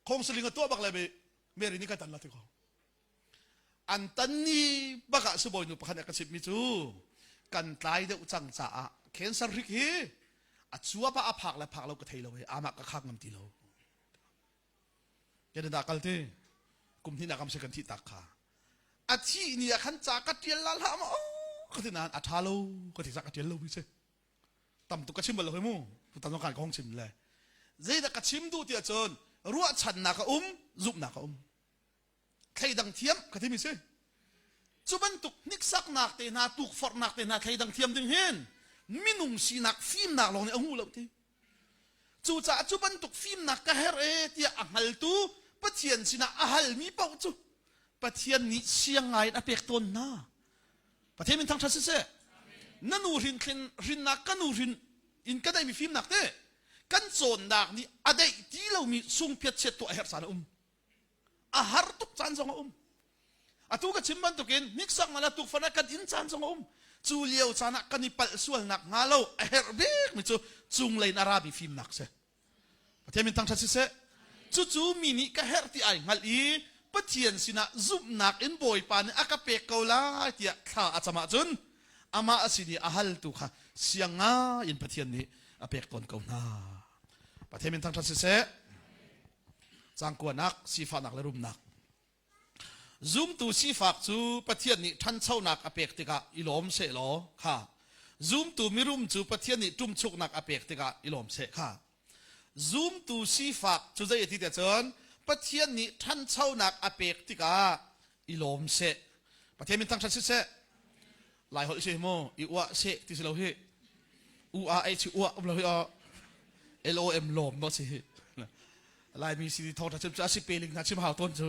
Khongsaling a tuah bak le be Mary nih ka tan la ti ko. An tan ni bak ah sibawi nu pakhat nih a ka chimhmi cu kan tlai deuh cang caah cancer hrik hi a cuap ah a phak le phak lo ka thei lo i amah ka khak ngam ti lo. Canada kal ti kum hnih nak am se kan thih tak kha. A thih ni ah khan ca ka tial la hlah ma ka ti nain a tha lo ka ti ca ka tial lo mi si. Tam tuk ka chim bal lo hi mu. Tutan zong kan ka hong chim le. Zeidah ka chim duh ti ahcun ruahchannak a um, zumhnak a um. Thleidang thiam ka timi si. Cu bantuk hniksaknak te hna, tukforhnak te hna thleidang thiam ding hin minung sinak fimnak lawng nih a hmu lo ti. Cucaah cu bantuk fimnak ka herh e tiah a hngaltu Pathian sinah a halmi paoh cu Pathian nih siang ngai in a pek tawn hna. Pathian min thangṭhat siseh. Na nu hrin hrinnak ka nu hrin in ka deihmi fimnak te kan cawnnak nih a deih ti lomi sungphiat chiat tuah a herh caan a um. A har tuk caan zong a um. Atu ka chim bantukin hniksak na tukfan ah kan in caan zong a um. Cu lio caan ah kan i palh sualnak hnga lo a herh bikmi cu cunglei in a rami fimnak si. Pathian min thangṭhat siseh. Cucu mi nih ka herh ti ai hngalh i Pathian sinah zumhnak in Bawipa nih a ka pek ko lai tiah thla a cam ahcun amah a sin i a haltu kha siang ngai in Pathian nih a pek tawn ko hna. Pathian min thangṭhat siseh. Cangkuanak, sifahnak le rumnak. Zumtu sifak cu Pathian nih ṭhanchonak a pek tikah i lawm sehlaw kha zumtu mirum cu Pathian nih ṭumchuknak a pek tikah i lawm seh kha. Zumtu sifak cu zei a ti tiah cun Pathian nih ṭhanchonak a pek tikah i lawm seh. Pathian min thangṭhat siseh. Lai holh si mu i uah seh ti si lo hi. U a H uah um lo hi aw. L O M lawm no si hi. Laimi si thawngṭha chim cu a si peling hna chim hau tawn cu.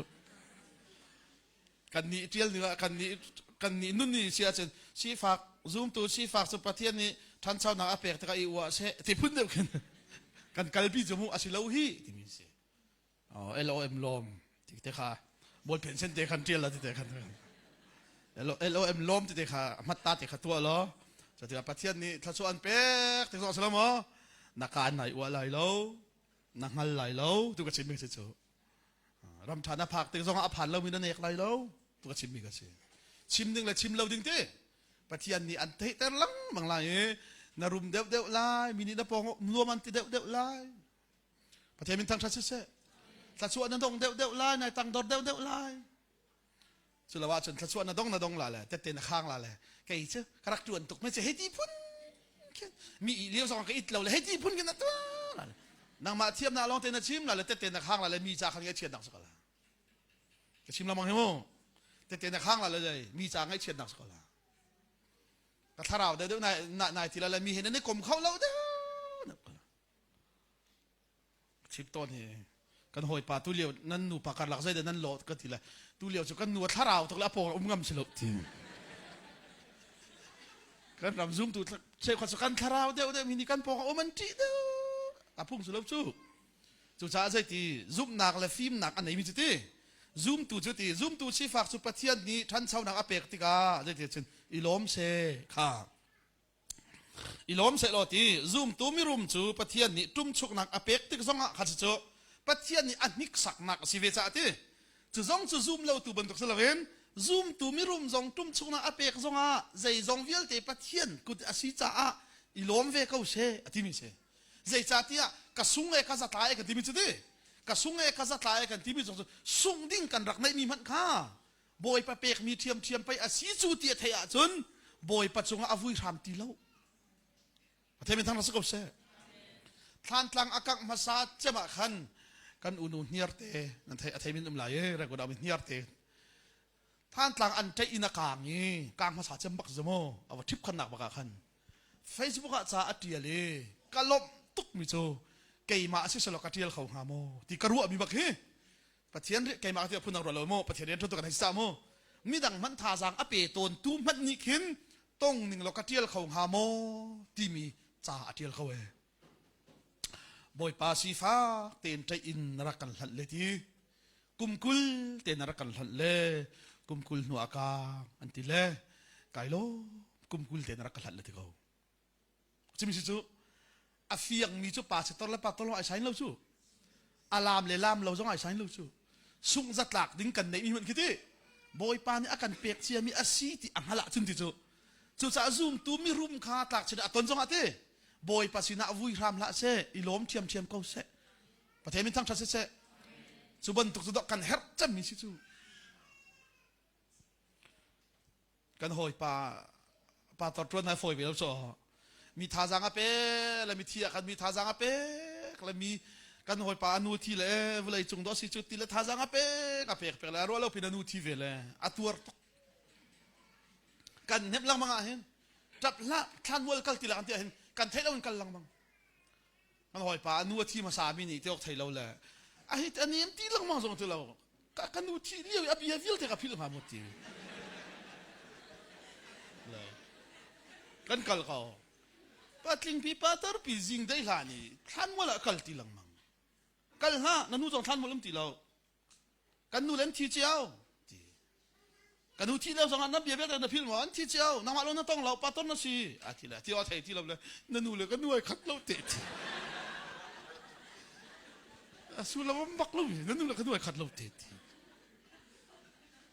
Kan nih ṭial ning ah kan nih kan nih nun ni si ahcun sifak zumtu sifak cu Pathian nih ṭhanchonak a pek tikah i uah seh ti phun deuh khin kan kalpi cu mu a si lo hi timi si. Oh, LOM lawm ti te kha ballpen sen te khan ṭial la ti te khan LOM lawm ti te kha hmatta te kha tuah law cutikah Pathian nih thluachuah an pek ti zong a si lo maw na kaan nai uah lai lo na hngal lai lo tu ka chimmi si cu ram ṭha na phak tik zongah a phan lomi na nek lai lo tu ka chimmi ka si chim ding le chim lo ding ti Pathian nih an theihter lengmang lai i na rum deuh deuh lai mi nih na pawng nuam an ti deuh deuh lai Pathian min thangṭhat siseh thluachuah na dong deuh deuh lai nai tangdor deuh deuh lai cu lo ahcun thluachuah na dong na dong la le tette na khang la le kei cu ka rak ṭuan tuk me cu hei ti phun khin mi i lio zong ka it lo le hei ti phun khin na tuah la le nangmah thiam na lawng te na chim la le tette na khang la le mi ca khan ngaihchiatnak si ko la ka chim lamang hi mu tette na khang la le mi ca ngaihchiatnak si ko la ka thlarau deuh deuh nai nai ti la le mi he nan i kom kho lo deuh Chim tawn hi kan hawipa tu lio nan nupa karlak zeidah nan lawt ka ti le tu lio cu kan nu a thlarau tuk le a pawng um ngam si lo ti kan ram zumtu cheukhat cu kan thlarau deuh deuh mi nih kan pawng um an ṭih deuh a phung si lo cu cucaah zeiti zumhnak le fimnak a neimi cu ti zumtu cu ti zumtu sifak cu Pathian nih ṭhanchonak a pek tikah zeiti cun i lawm se kha I lawm sehlaw ti zumtu mirum cu Pathian nih ṭumchuknak a pek tik zongah kha cu Pathian nih a hniksaknak a si ve caah ti cu zong cu zum lotu bantuk si loin zumtu mirum zong ṭumchuknak a pek zongah zeizong vialte Pathian kut a si caah i lawm ve ko seh a timi si. Zeicahtiah ka sung e ka zatla e kan timi cu ti ka sung e ka zatla e kan timi zong cu sungh ding kan rak neihmi hmanh kha Bawipa pekmi ṭhiamṭhiam pei a si cu ti a theih ahcun Bawipa cungah a vui hram ti lo. Pathian min thang si ko seh. Thlantlang a kangh hmasa cem ah khan kan unu hniarte nan thei a thei min um lai e record am hniarte Thantlang an ṭeih in a kaang i kaang hmasa cem bak zamu a va ṭhip khannak bak ah khan Facebook ah ca a ṭial i ka lawmh tuk mi cu keimah si selaw ka ṭial kho hnga maw ti ka ruah mi bak hi. Pathian keimah ti phun ruah lo mu Pathian rian ṭuan tu kan hei sa mu midang hmanh thazaang a pe tawn tu hmanh nih khin tong ning law ka ṭial kho hnga maw timi ca a ṭial ko ee. Bawipa sifak tein ṭaih in na rak kan hlanh le ti kum 20 te na rak kan hlanh le kum 20 hnu ah ka an ti le kai lo kum 20 te na rak ka hlanh le ti ko. Cimi si cu a fiangmi cu pa sitor le pa tolong ai sain lo cu a lam le lam lo zong ai sain lo cu sungh zatlak ding kan neihmi hmanh khi ti Bawipa nih a kan pek ciami a si ti a hngalh ahcun ti cu cucaah zumtu mirum kha tlak chin a ton zongah ti Bawipa sinah vui hram hlah seh i lawm ṭhiamṭhiam ko seh Pathian min thangṭhat siseh cu bantuk cu dok kan herh cemmi si cu Kan hawipa pa tor ṭuan hai fawi ve lo caw. Mi thazaang a pe le mi thi ah khan mi thazaang a pek le mi kan hawipa a nu thi le vawlei cung dawh si cu ti le thazaang a pek a pek pek le a ruah lo pin a nu thi ve le a tuar tuk. Kan hnemh lengmang ah hin ṭap hlah thlanmual kal ti la kan ti ah hin kan theih lo in kal lengmang. Kan hawipa a nu a thi hmasa mi nih ti awk thei lo le a hi a nem ti lengmang zong ti lo ka ka nu thi lio i a bia vialte ka philh hnga mu ti le kan kal ko patling pi pa tarpi zing dei hlan i thlanmual ah kal ti lengmang kal hlah na nu zong thlanmual um ti lo Kan nu le an thi cio ti. Ka nu thi lio zongah na bia vialte na philh maw? An thi cio. Nangmah lo na tong lo, pastor na si. A ti le ti a thei ti lo le na nu le ka nu ai khat lo te ti. A sullam bak lo na nu le ka nu ai khat lo te ti.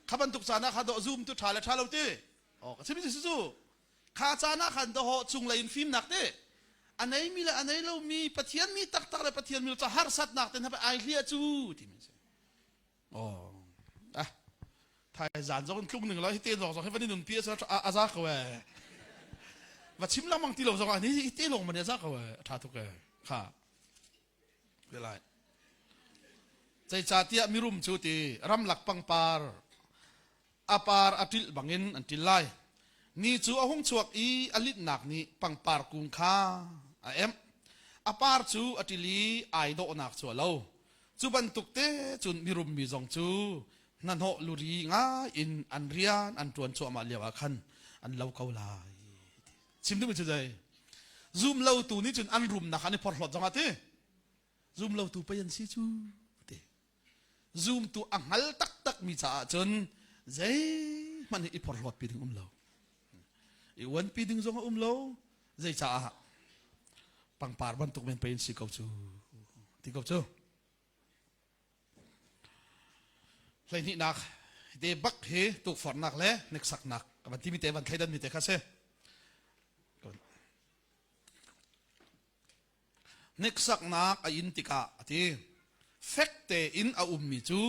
Kha bantuk caan ah kha dawh zoom tu tha le tha lo ti. Oh, ka chim si cu. Kha caan ah khan dawh cunglei in fimnak te a neimi le a nei lomi Pathian mi taktak le Pathian mi ca harsatnak te hna ai hliah cu timi si. Oh. Ah. Thai zan zong tlung ning lo hi te zong zong hi van in pi a a za ko eh. Va chim lengmang ti lo zong ah ni te long man a za ko eh. A tha tuk eh. Kha. Lai. Zeicahtiah mirum cu ti ramlak pangpar a par a ṭilh bangin an ṭil lai. Ni cu a hung chuak i a litnak nih pangpar kung kha a emh. A par cu a ṭil i ai dawhnak cu a lo. Cu bantuk te cun mirum mi zong cu hnahnawh luri ngai in an rian an ṭuan cuahmah lioah khan an lo ko lai. Chim duhmi cu zei? Zum lotu nih cun an rumnak an i phorhlawt zongah ti zum lotu pei an si cu ti. Zumtu a hngal taktakmi caah cun zeihmanh hi i phorhlawt pi ding um lo. I uanpi ding zong a um lo. Zei caah pangpar bantuk men pei in si ko cu ti ko cu. Hleihnihnak te bak hi tukforhnak le hneksaknak ka van timi te van thleidan mi te kha si. Hneksaknak a in tikah a ti. Fek tein a ummi cu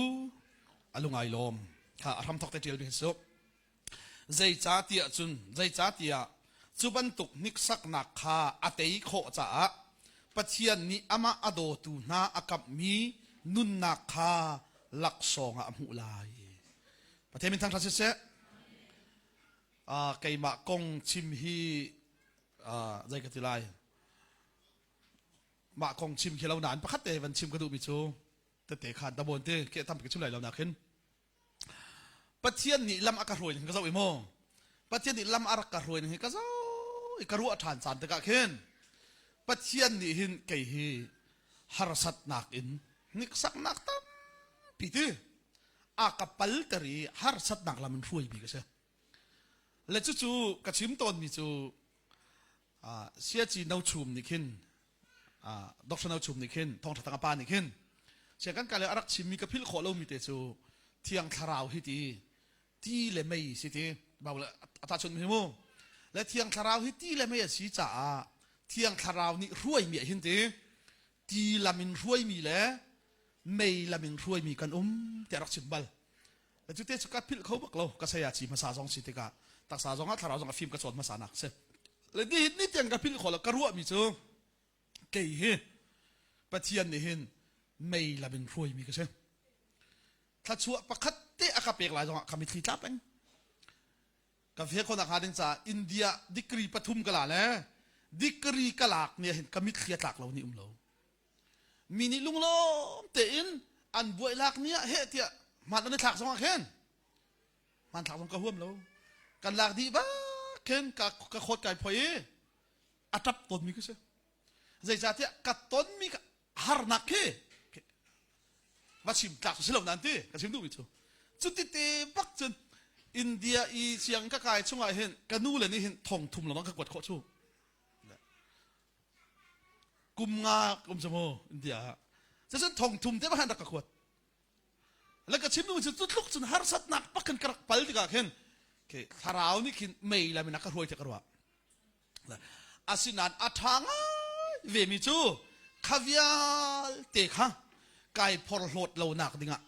a lung ai lawm. Kha a hramthok te ṭial mi si. Zeicahtiah cun zeicahtiah cu bantuk hniksaknak kha a tei khawh caah Pathian nih amah a dawtu hna a kamhmi nunnak kha laksawng ah a hmuh lai. Pathian min thangṭhat siseh. Uh, keimah kong chim hi uh, zei ka ti lai. Mah kong chim khi lo nain pakhat te van chim ka duhmi cu tete khan tabon te ke tampi chim lai lo nak hin Pathian nih lam a ka hruai ning ka zoh i maw Pathian nih lam a rak ka hruai ning hi ka zoh i ka ruah ṭhan caan tikah khin Pathian nih hin kei hi harsatnak in hniksaknak tampi ti a ka palter i harsatnak lam in hruaimi ka si. Le cucu ka chim tawnmi cu siaci no chum nih khin Dr. No Chum nih khin thawngṭha tang a pa nih khin sia kan kale a rak chimmi ka philh khawh lomi te cu thiang thlarau hi ti ti le mei si ti Bible a tahchunh mi mu le thiang thlarau hi ti le mei a si caah thiang thlarau nih hruaimi ah hin ti ti lam in hruaimi le mei lam in hruaimi kan um tiah rak chim bal le cu te cu ka philh kho bak lo ka saya ci hmasa zong si tikah taksa zong ah thlarau zong a fim ka cawn hmasa nak si le ni ni tiang ka philh kho lo ka ruahmi cu kei hi Pathian nih hin mei lam in hruaimi ka si thlachuah pakhat te a ka pek lai zongah ka mitthli tla peng ka ve khawnak hnga ding caah India degree pathum ka la le degree ka lak ni hin ka mitthli a tlak lo ni um lo mi nih lunglawm tein An buai lak ni ah heh tiah hman an i thlak zongah khin hmanthlak zong ka huam lo. Kan lak dih bak khin ka ka khawt kai phoi i a ṭap tawnmi ka si. Zeicahtiah ka tonmi harnak khi va chim tlak si lo nan ti ka chim duhmi cu. Cuti te bak cun India i siang ka kai chungah hin ka nu le nih hin thong thum lawng ka kuat khawh cu. Kum nga kum cu mu India ah. Cucun thong thum te bak han rak ka kuat. Le ka chim duhmi cu cu tluk cun harsatnak bak khin ka rak pal tikah khin thlarau nih khin mei lam in a ka hruai tiah ka ruah. Asinain a ṭha ngai vemi cu kha vialte kha kai phorhlawt lonak dingah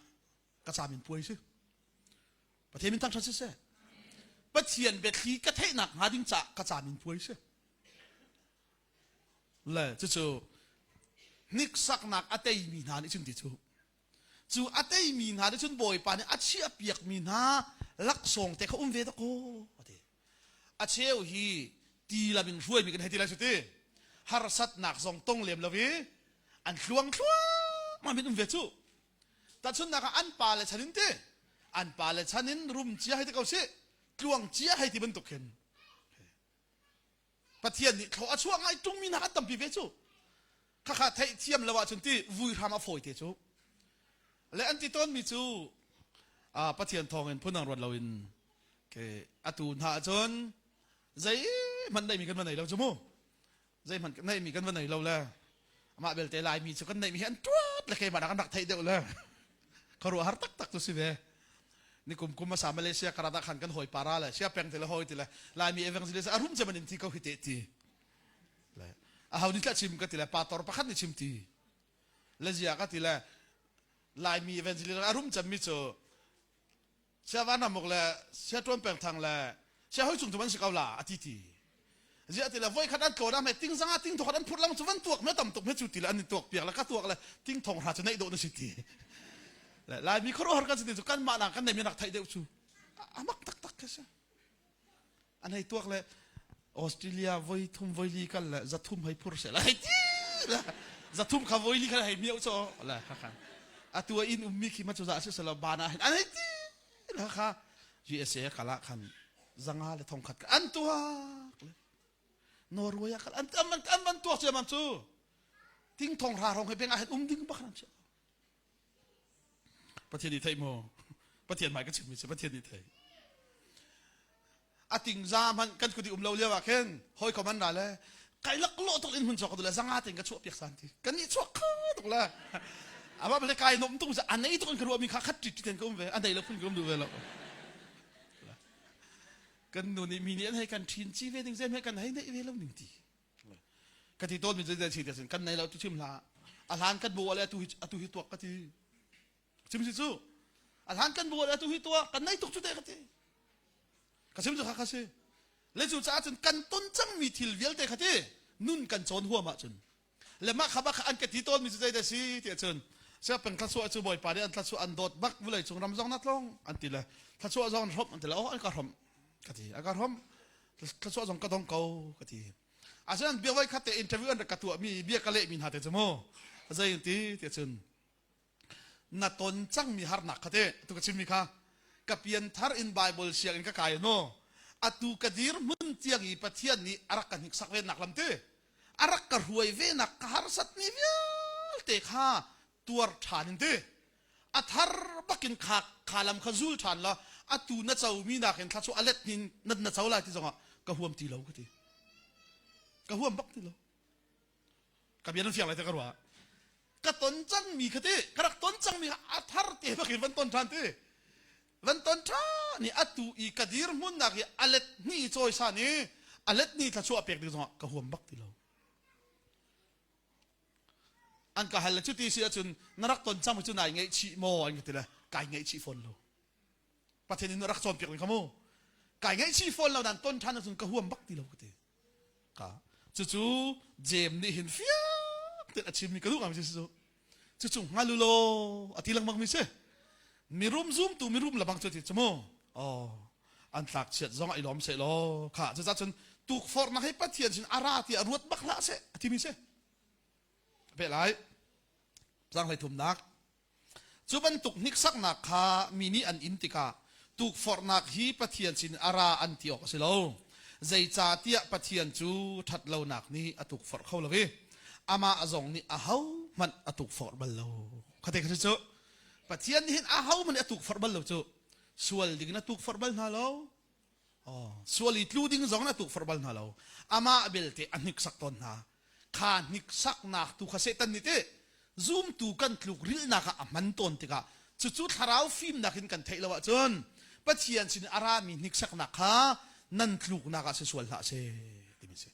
ka camin puai si. Pathian min thangṭhat siseh. Pathian biathli ka theihnak hnga ding caah ka camin puai si. Le cucu hniksaknak a teimi hna nih cun ti cu cu a teimi hna nih cun Bawipa nih a chiahpiakmi hna laksawng te kha um ve dakaw a ti. A cheu hi ti lam in hruaimi kan hei ti lai cu ti. Harsatnak zong tong lem lo i an thluang thluahmah min um ve cu. Tahchunhnak ah an pa le chan in ti an pa le chan in rum cia hei ti ko sih tluang cia hei ti bantuk khin Pathian nih thlaw a chuah ngai ṭungmi hna an tampi ve cu. Khakha theih thiam lo ahcun ti vui hram a fawi te cu. Le an ti tawnmi cu Pathian thawngin phundang ruat loin ke atu hna ahcun zeihmanh neihmi kan va nei lo cu mu. Zeihmanh neihmi kan va nei lo le amah belte Laimi cu kan neihmi hi an ṭuat le keimah kan rak theih deuh le khuaruahhar taktak cu si ve. Nikum kum hmasa Malaysia karada khan kan hawi para le sia peng te le hawi ti le Laimi evangelist a rum cem an in ti ko hi te ti. Le a ho ni tla chim ka ti le pastor pakhat nih chim ti. Le zia ka ti le Laimi evangelist a rum cem mi cu Sia Van Ram Uk le Sia Ṭuan Peng Thang le Sia Hoi Cung cu van si ko la a ti ti. Ziah ti le voi khat an tlawn ah me ting zanga ting thokhat an phurh lang cu van tuak me tam tuk me cu ti le an in tuak piak le ka tuak le ting thong hra cu neih dawh na si ti. Le Laimi khuaruahhar kan si ti cu kan mah nak kan neih mi rak theih deuh cu a mak taktak khi si. An hei tuak le Australia voi thum voi li kal le zathum hei phur se la hei ti le zathum kha voi li kha hei miau cho le kha kha atu a inn ummi khi ma cu za si selo bana hin an hei ti le kha USA kala khan zanga le thong khat an tuak le Norway ah kal an an an an tuak ciammam cu ting thong ra rong he beng ah hin um ding bak ran chia Pathian nih theih maw? Pathian hmai ka chimmi cu Pathian nih theih. A tingza hmanh kan kut i um lo lio ah khin hawikom an ra le kai laklawh tuk in hun cawk le zanga tein ka chuah piak san ti. Kan nih chuak kho tuk le ama bale kai nom tung a nei tuk in ka ruahmi kha khat ṭit ṭit in ka um ve a nei lo phun ka um duh ve lo. Kan nu nih mi nih an hei kan ṭhin ci ve ding zem he kan hei neih ve lo ning ti. Ka ti tawn mi cu si ti kan nei lo tu chim hlah. A hlan kan bu le atu hi atu hi tuak ka ti. Chim si cu. A hlan kan bu le atu hi tuak kan nei tuk cu te ka ti. Ka chim cu kha kha si. Le cu caah cun kan ton cangmi thil vialte kha ti nun kan cawn huam ahcun le mah kha bak an ka ti tawn mi cu zeidah si tiah cun siapeng thlachuah cu bawipa nih an thlachuah an dawt bak vulei cung ram zong na tlong an ti le thlachuah zong an hrawmh an ti le oh an ka hrawmh ka ti a ka hrawmh thluachuah zong ka dong ko ka ti asinain bia voi khat te interview an rak ka tuah mi bia ka leh mi hna te cu mu zei ti ti cun na ton cangmi harnak kha te tu ka chimmi kha ka pian thar in bible siang in ka kai no atu ka dir hmun tiang i pathian nih a rak ka hniksak ve nak lam te a rak ka hruai ve nak ka harsat mi vialte kha tuar ṭhan in ti a thar bakin kha kha lam kha zul ṭhan la atu na comi nakin thla cu a let hin na na co lai ti zongah ka huam ti lo ka ti ka huam bak ti lo ka bia nan fiang lai te ka ruah ka ton cangmi kha ti ka rak ton cangmi kha a thar te bakin van ton ṭhan ti van ton ṭhan i atu i ka dir hmunnak hi a let hnih cawi san i a let ni thla chuah pek ding zongah ka huam bak ti lo An ka hal le cuti si ahcun na rak ton cang cu nai ngaihchih maw an ka ti le kai ngaihchih fawn lo. Pathian in rak cawnpiak ning kha mu. Kai ngaihchih fawn lo nan ton ṭhan ahcun ka huam bak ti lo ka ti. Ka cucu Jeim nih hin fiang tein a chimmi ka duh ngai mi cu cucu hngal u law a ti lengmang mi si. Mirum zumtu mirum lebang cu ti cu mu. Oh an tlak chiat zong ah i lawm seh law kha cucaah cun tukforhnak hi Pathian sin a ra ti a ruat bak hlah seh a timi si. Pe lai. Zaanghlei thumnak. Cu bantuk hniksaknak kha mi nih an in tikah tukforhnak hi Pathian sin a ra an ti awk a si lo. Zeicahtiah Pathian cu ṭhatlonak nih a tukforh kho lo i amah zong nih ahohmanh a tukforh bal lo. Khate kha cu Pathian nih hin ahohmanh a tukforh bal lo cu. Sual ding in a tukforh bal hna lo. Oh, sual i tlu ding zong in a tukforh bal hna lo. Amah belte a hniksak tawn hna. Kha hniksaknak tu kha Satan nih teh zumtu kan tluk rilnak ah a hman tawn tikah cucu thlarau fimnak in kan theih lo ahcun Pathian sin a rami hniksaknak kha nan tluknak ah si sual hlah seh timi si.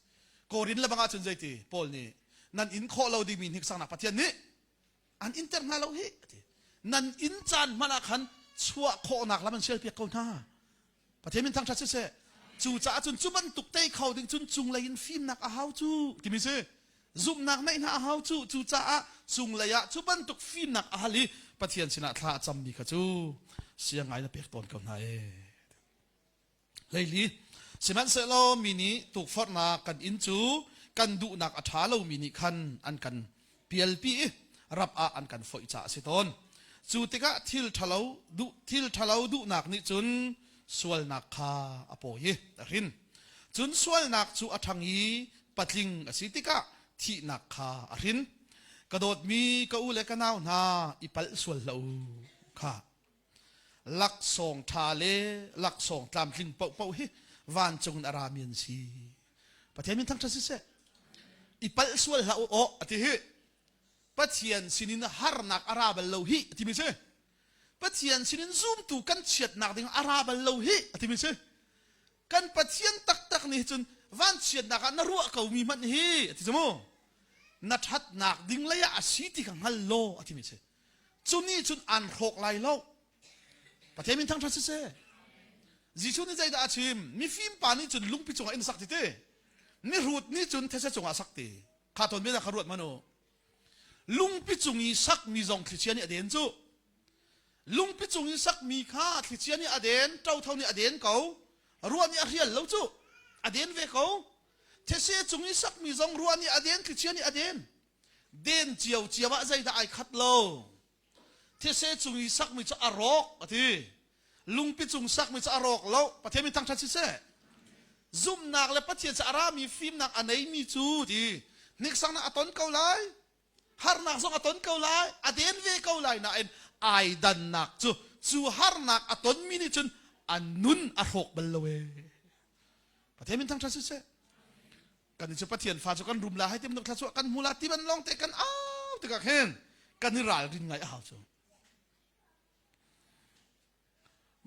Korin le bang ahcun zeiti Paul nih nan in khawh lo dingmi hniksaknak Pathian nih an in ter hna lo hi ati. Nan in caan hmanh ah khan chuah khawhnak lam an sialpiak ko hna. Pathian min thangṭhat siseh. Cucaah cun cu bantuk tei kho ding cun cunglei in fimnak a hau cu timi si. Zumhnak neih hna a hau cu. Cucaah cunglei ah cu bantuk fimnak a hal i Pathian sinah thla a cammi kha cu siangai na pek tawn ko hna ee. Hleili. Sihmanhsehlaw mi nih tukforhnak kan inn cu kan duhnak a ṭha lomi nih khan an kan pialpi i rap ah an kan foih caah a si tawn. Cu tikah thil ṭhalo duh thil ṭhalo duhnak nih cun sualnak kha a pawi i a hrin. Cun sualnak cu a ṭhang i patling a si tikah thihnak kha a hrin. Ka dawtmi ka u le ka nau hna i palh sual hlah u kha. Laksawng ṭha le laksawng tlamtling paohpaoh hi vancung in a rami an si. Pathian min thangṭhat siseh. I palh sual hlah u aw a ti hi. Pathian sinin harnak a ra bal lo hi a timi si. Pathian sinin zumtu kan chiatnak ding a ra bal lo hi a timi si. Kan Pathian taktak nih cun vanchiatnak ah na ruah ko mi hmanh hi a ti cu mu. Na ṭhatnak ding lei ah a si ti kha hngal law a timi si. Cu nih cun aan hrawk lai lo. Pathian min thangṭhat siseh. Jesuh nih zeidah a chim? Mifim pa nih cun lungpi cungah inn sak ti ti. Mihrut nih cun these cungah sak ti. Kha tawn bia kha ruat man u. Lungpi cung i sakmi zong thlichia nih a den cu. Lungpi cung i sakmi kha thlichia nih a den, ṭotho nih a den ko. Ruah nih a hrial lo cu. A den ve ko. These cung i sakmi zong ruah nih a den, thlichia nih a den. Den cio cio ah zeidah ai khat lo. These cung i sakmi cu a rawk a ti. Lungpi cung sakmi cu a rawk lo. Pathian min thangṭhat siseh. Zumhnak le Pathian cu a rami fimnak a neimi cu ti hniksaknak a ton ko lai. Harnak zong a ton ko lai. A den ve ko lai nain ai dannak cu cu harnak a tonmi nih cun a nun a hrawk bal lo ee. Pathian min thangṭhat siseh. Kan cu Pathian fa cu kan rum la hai ti bantuk thluachuah kan hmu la ti ban lawng te kan au tikah khin kan i ralrin ngai a hau cu.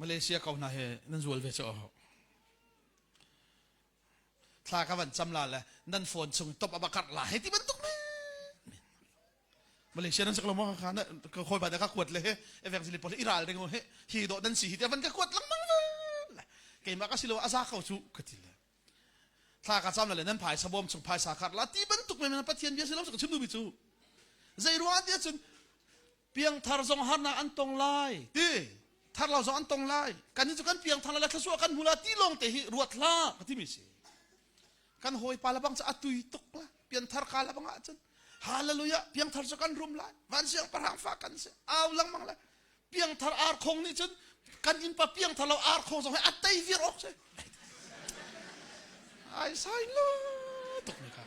Malaysia ko hna he nan zual ve cu. Thla ka van cam la le nan phone chung top aba kar la hei ti bantuk men. Malaysia nan sak lo mo kha na ka khoi ba da ka kuat le he evangelist pawl i ral ring he hi do dan si hi te van ka kuat lengmang le keimah ka si lo aza ko cu ka ti le thla ka cam le nan phaisa bawm chung phaisa khar la ti bantuk men Pathian bia si lo ka chim duhmi cu zei ruang ah tiah cun piangthar zong harnak an tong lai ti thar lo zong an tong lai kan cu kan piangthar la thlasua kan hmu la ti lawng te hi ruat hlah ka timi si kan hawipa la bang cu a tui tuk la pianthar ka la bang ah cun hallelujah piangthar cu kan rum lai van siang pahrang fa kan si au lengmang le piangthar arkhong nih cun kan innpa piangthar lo arkhong zong hi a tei vir awk si ai sai lo tuk mi kha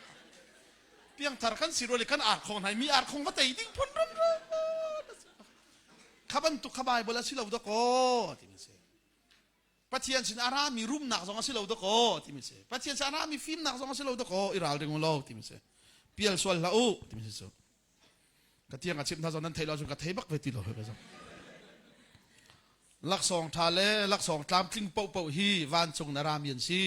piangthar kan si rual kan arkhong hna mi arkhong va tei ding phun ram ram kha bantuk kha Bible a si lo dakaw ti mi si Pathian sin a rami rumnak zong a si lo dakaw ti mi si Pathian sin a rami fimnak zong a si lo dakaw i ralring u lo ti mi si pial sual hlah u ti mi si cu ka tiang a chimh hna zong nan theih lo cun ka thei bak ve ti lo he zong laksawng ṭha le laksawng tlamtling paohpaoh hi vancung na rami an si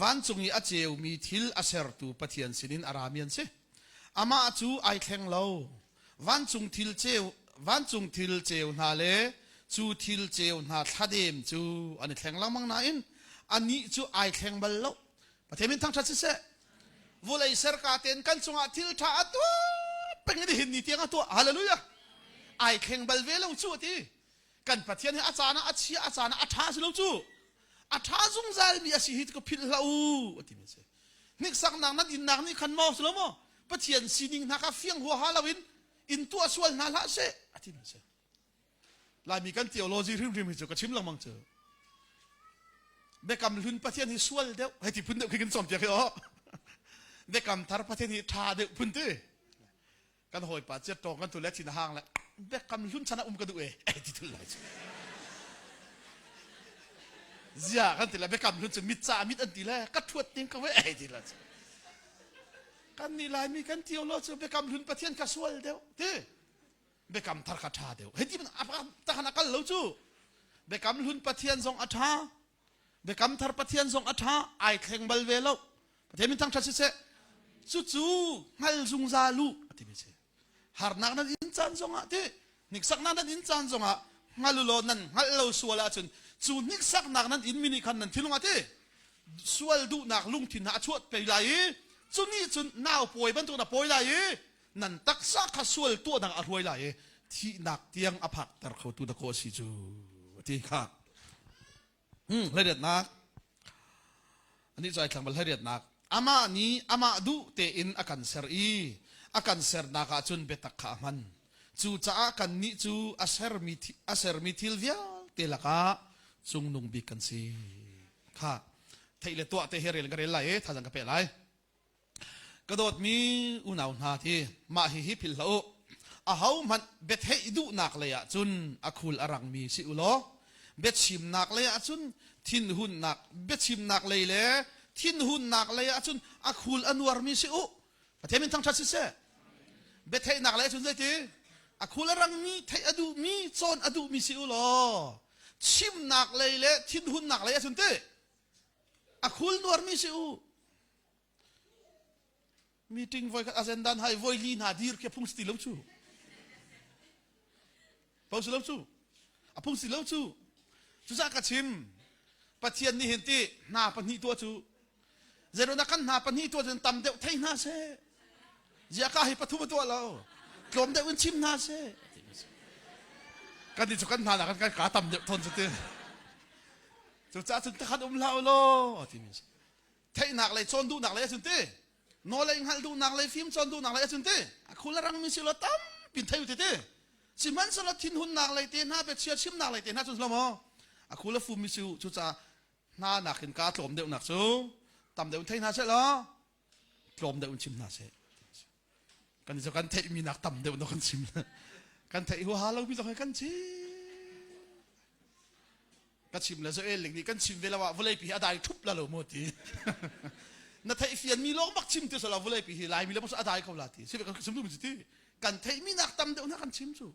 vancung i a ceumi thil a sertu Pathian sinin a rami an si amah cu ai thleng lo vancung thil ceu vancung thil ceu hna le cu thil ceu hna thladem cu an i thleng lengmang nain anih cu ai thleng bal lo Pathian min thangṭhat siseh. Vulei serka tein kan cungah thil ṭha a tuah peng in hin ni tiang a tuah. Hallelujah. Ai thleng bal ve lo cu a ti. Kan Pathian hi a caan ah a chia, a caan ah a ṭha si lo cu. A ṭha zungzal mi a si hi ka philh hlah u a ti mi si. Hniksaknak nan innak nih khan maw si lo maw? Pathian sining hna kha fiang huaha lo in in tuah sual hna hlah seh a ti mi si. Laimi kan theology hrimhrim hi cu ka chim lengmang cu. Biakam hlun Pathian hi sual deuh hei ti phun deuh khi kan cawnpiak hi aw. Biakam thar Pathian hi ṭha deuh phun ti. Kan hawipa chiat tawng kan tu le thin a hang le biakam hlun chan ah um ka duh e ei ti thul lai cu. Zia kan ti le biakam hlun cu mit ca mit an ti le ka thuat ding ka ve ei ti la cu. Kan nih Laimi kan theology cu biakam hlun Pathian ka sual deuh ti. Biakam thar kha ṭha deuh. Hei ti tahan a kal lo cu. Biakam hlun Pathian zong a ṭha. Biakam thar Pathian zong a ṭha. Ai thleng bal ve lo. Pathian min thangṭhat siseh. Cucu hngal zungzal u a timi si. Harnak nan in caan zongah ti hniksaknak nan in caan zongah hngal u law nan hngalh lo sual ahcun cu hniksaknak nan in mi nih khan nan thinlung ah ti sual duhnak lungthin hna a chuah pe lai i cu nih cun nau pawi bantuk na pawi lai i nan taksa kha sual tuahnak a hruai lai i thihnak tiang a phakter khotu dakaw a si cu a ti kha. Hmm, hlariatnak. Anih cu ai thlang bal hlariatnak. Amah nih amah duh tein a kan ser i a kan sernak ah cun biatak kha a hman. Cucaah kannih cu a sermi a sermi thil vialte lakah cungnung bik kan si. Kha theih le tuah te hi rel ka rel lai i thazang ka pe lai. Ka dawtmi unau hna thi mah hihi philh hlah u. Ahohmanh biatheih duhnak lei ah cun a khul a rangmi si u law biachimnak lei ah cun thinhunnak biachimnak lei le thinhunnak lei ah cun a khul a nuarmi si u. Pathian min thangṭhat siseh. Biatheihnak lei cun zeiti? A khul a rangmi, theih a duhmi, cawn a duhmi si u law chimnak lei le thinhunnak lei ah cun ti a khul nuarmi si u. Meeting voi khat azendan hai voi li hna dir khi phung si ti lo cu. Phung si lo cu. A phung si lo cu. Cucah ka chim. Pathian nih hin ti hna pahnih tuah cu. Zeiruangah kan hna pahnih tuah cun tam deuh thei hna seh. Zia ka hi pathum a tuah lo. Tlawm deuh in chim hna seh. Kan nih cu kan hna nak kan ka tam deuh thon cu ti. Cucaah cun takhat um hlah u law timi theihnak lei cawn duhnak lei ahcun ti nawl lei hngalh duhnak lei fim cawn duhnak lei ahcun ti a khul a rangmi si lo tampi thei ti ti sihmanhsehlaw thinhunnak lei te hna biachia chimnak lei te hna cun lo maw a khul a fummi si cucaah hna nakin ka tlawm deuhnak cu tam deuh in thei hna seh law tlawm deuh in chim hna seh kan cu kan theihmi nak tam deuh na kan chim kan theih huaha lomi zong hi kan chim ka chim le Joel ling nih kan chim ve lo ah vawlei pi hi a dai thup la lo mu ti na theih fian mi lawng bak chim ti sala vawlei pi hi laimi le a dai ko la ti si kan chim du mi ti kan theih mi nak tam deuh na kan chim cu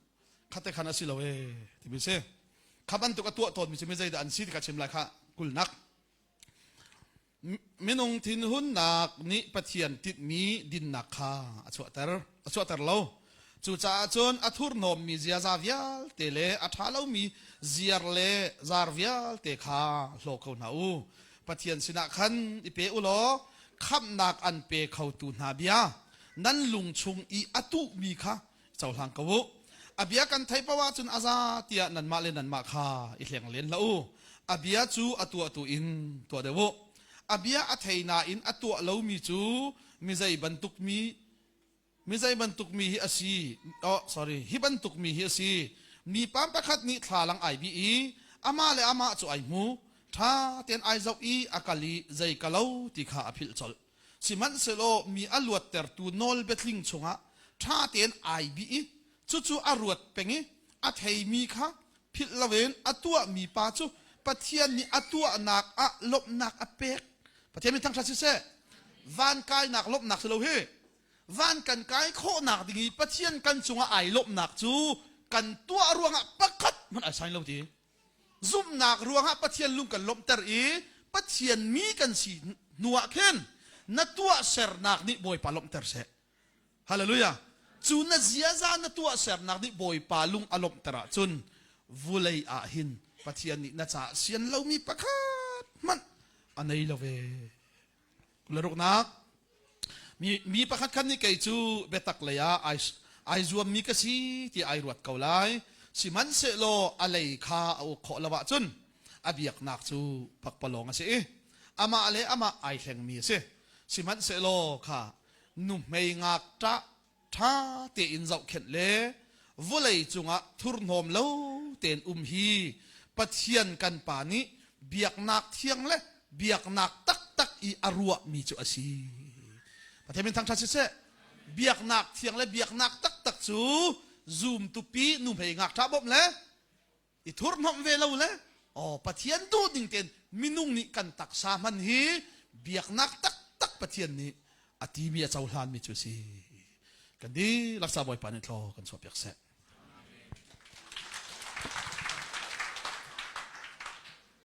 khate khan asi lo e ti mi si kha bantuk a tuah tawn mi cu mi zeidah an si ti ka chim lai kha kulnak Minung thinhunnak nih Pathian tinhmi dinnak kha a chuahter, a chuahter lo. Cucaah cun a thurhnawmmi ziaza vialte le a ṭha lomi ziar le zar vialte kha hlaw ko hna u. Pathian sinah khan i pe u law khamhnak an pe khotu hna bia nan lung chung i a tuhmi kha cohlang ko u. A bia kan theih paoh ahcun a za tiah nanmah le nanmah kha i hleng len hlah u. A bia cu a tuahtu in tuah deuh u. A bia a thei nain a tuah lomi cu mi zei bantuk mi mi zei bantuk mi hi a si oh sorry hi bantuk mi hi a si mipa pakhat nih thlalang ai bih i amah le amah cu ai hmu ṭha tein ai zoh i a kal i zei ka lo ti kha a philh colh Sihmanhsehlaw mi a luattertu nawl biatling chungah ṭha tein ai bih i cucu a ruat peng i a theimi kha philh loin a tuahmi pa cu Pathian nih a tuahnak ah lawmhnak a pek. Pathian min thangṭhat siseh. Van kainak lawmhnak si lo hi. Van kan kai khawhnak ding i Pathian kan cungah ai lawmhnak cu kan tuah ruangah pakhat hmanh ai sain lo ti. Zumhnak ruangah Pathian lung kan lawmhter i Pathian mi kan si hnuah khin na tuahsernak nih Bawipa lawmhter seh. Hallelujah. Cu na ziaza na tuahsernak nih Bawipa lung a lawmhter ahcun vulei ah hin Pathian nih na caah sian lomi pakhat hmanh a nei lo ve. Kularuknak mi, mi pakhat khat nih kei cu biatak lei ah ai, ai zuammi ka si ti ai ruat ko lai. Sihmanhsehlaw a lei kha a uk khawh lo ahcun a biaknak cu pakpalawng a si i amah le amah ai hlengmi a si. Sihmanhsehlaw kha nuhmei ngakṭah ṭha tein zohkhenh le vawlei cungah thurhnawm lo tein. tein um hi Pathian kan Pa nih biaknak thiang le biaknak taktak i a ruahmi cu a si. Pathian min thangṭhat siseh. Biaknak thiang le biaknak taktak cu zum tupi nuhmei ngakṭah bawmh le i thurhnomh ve lo le aw Pathian duh ding tein minung nih kan taksa hman hi biaknak taktak Pathian nih a timi a cohlanmi cu a si. Kan dihlak sa Bawipa nih thlaw kan chuahpiak seh.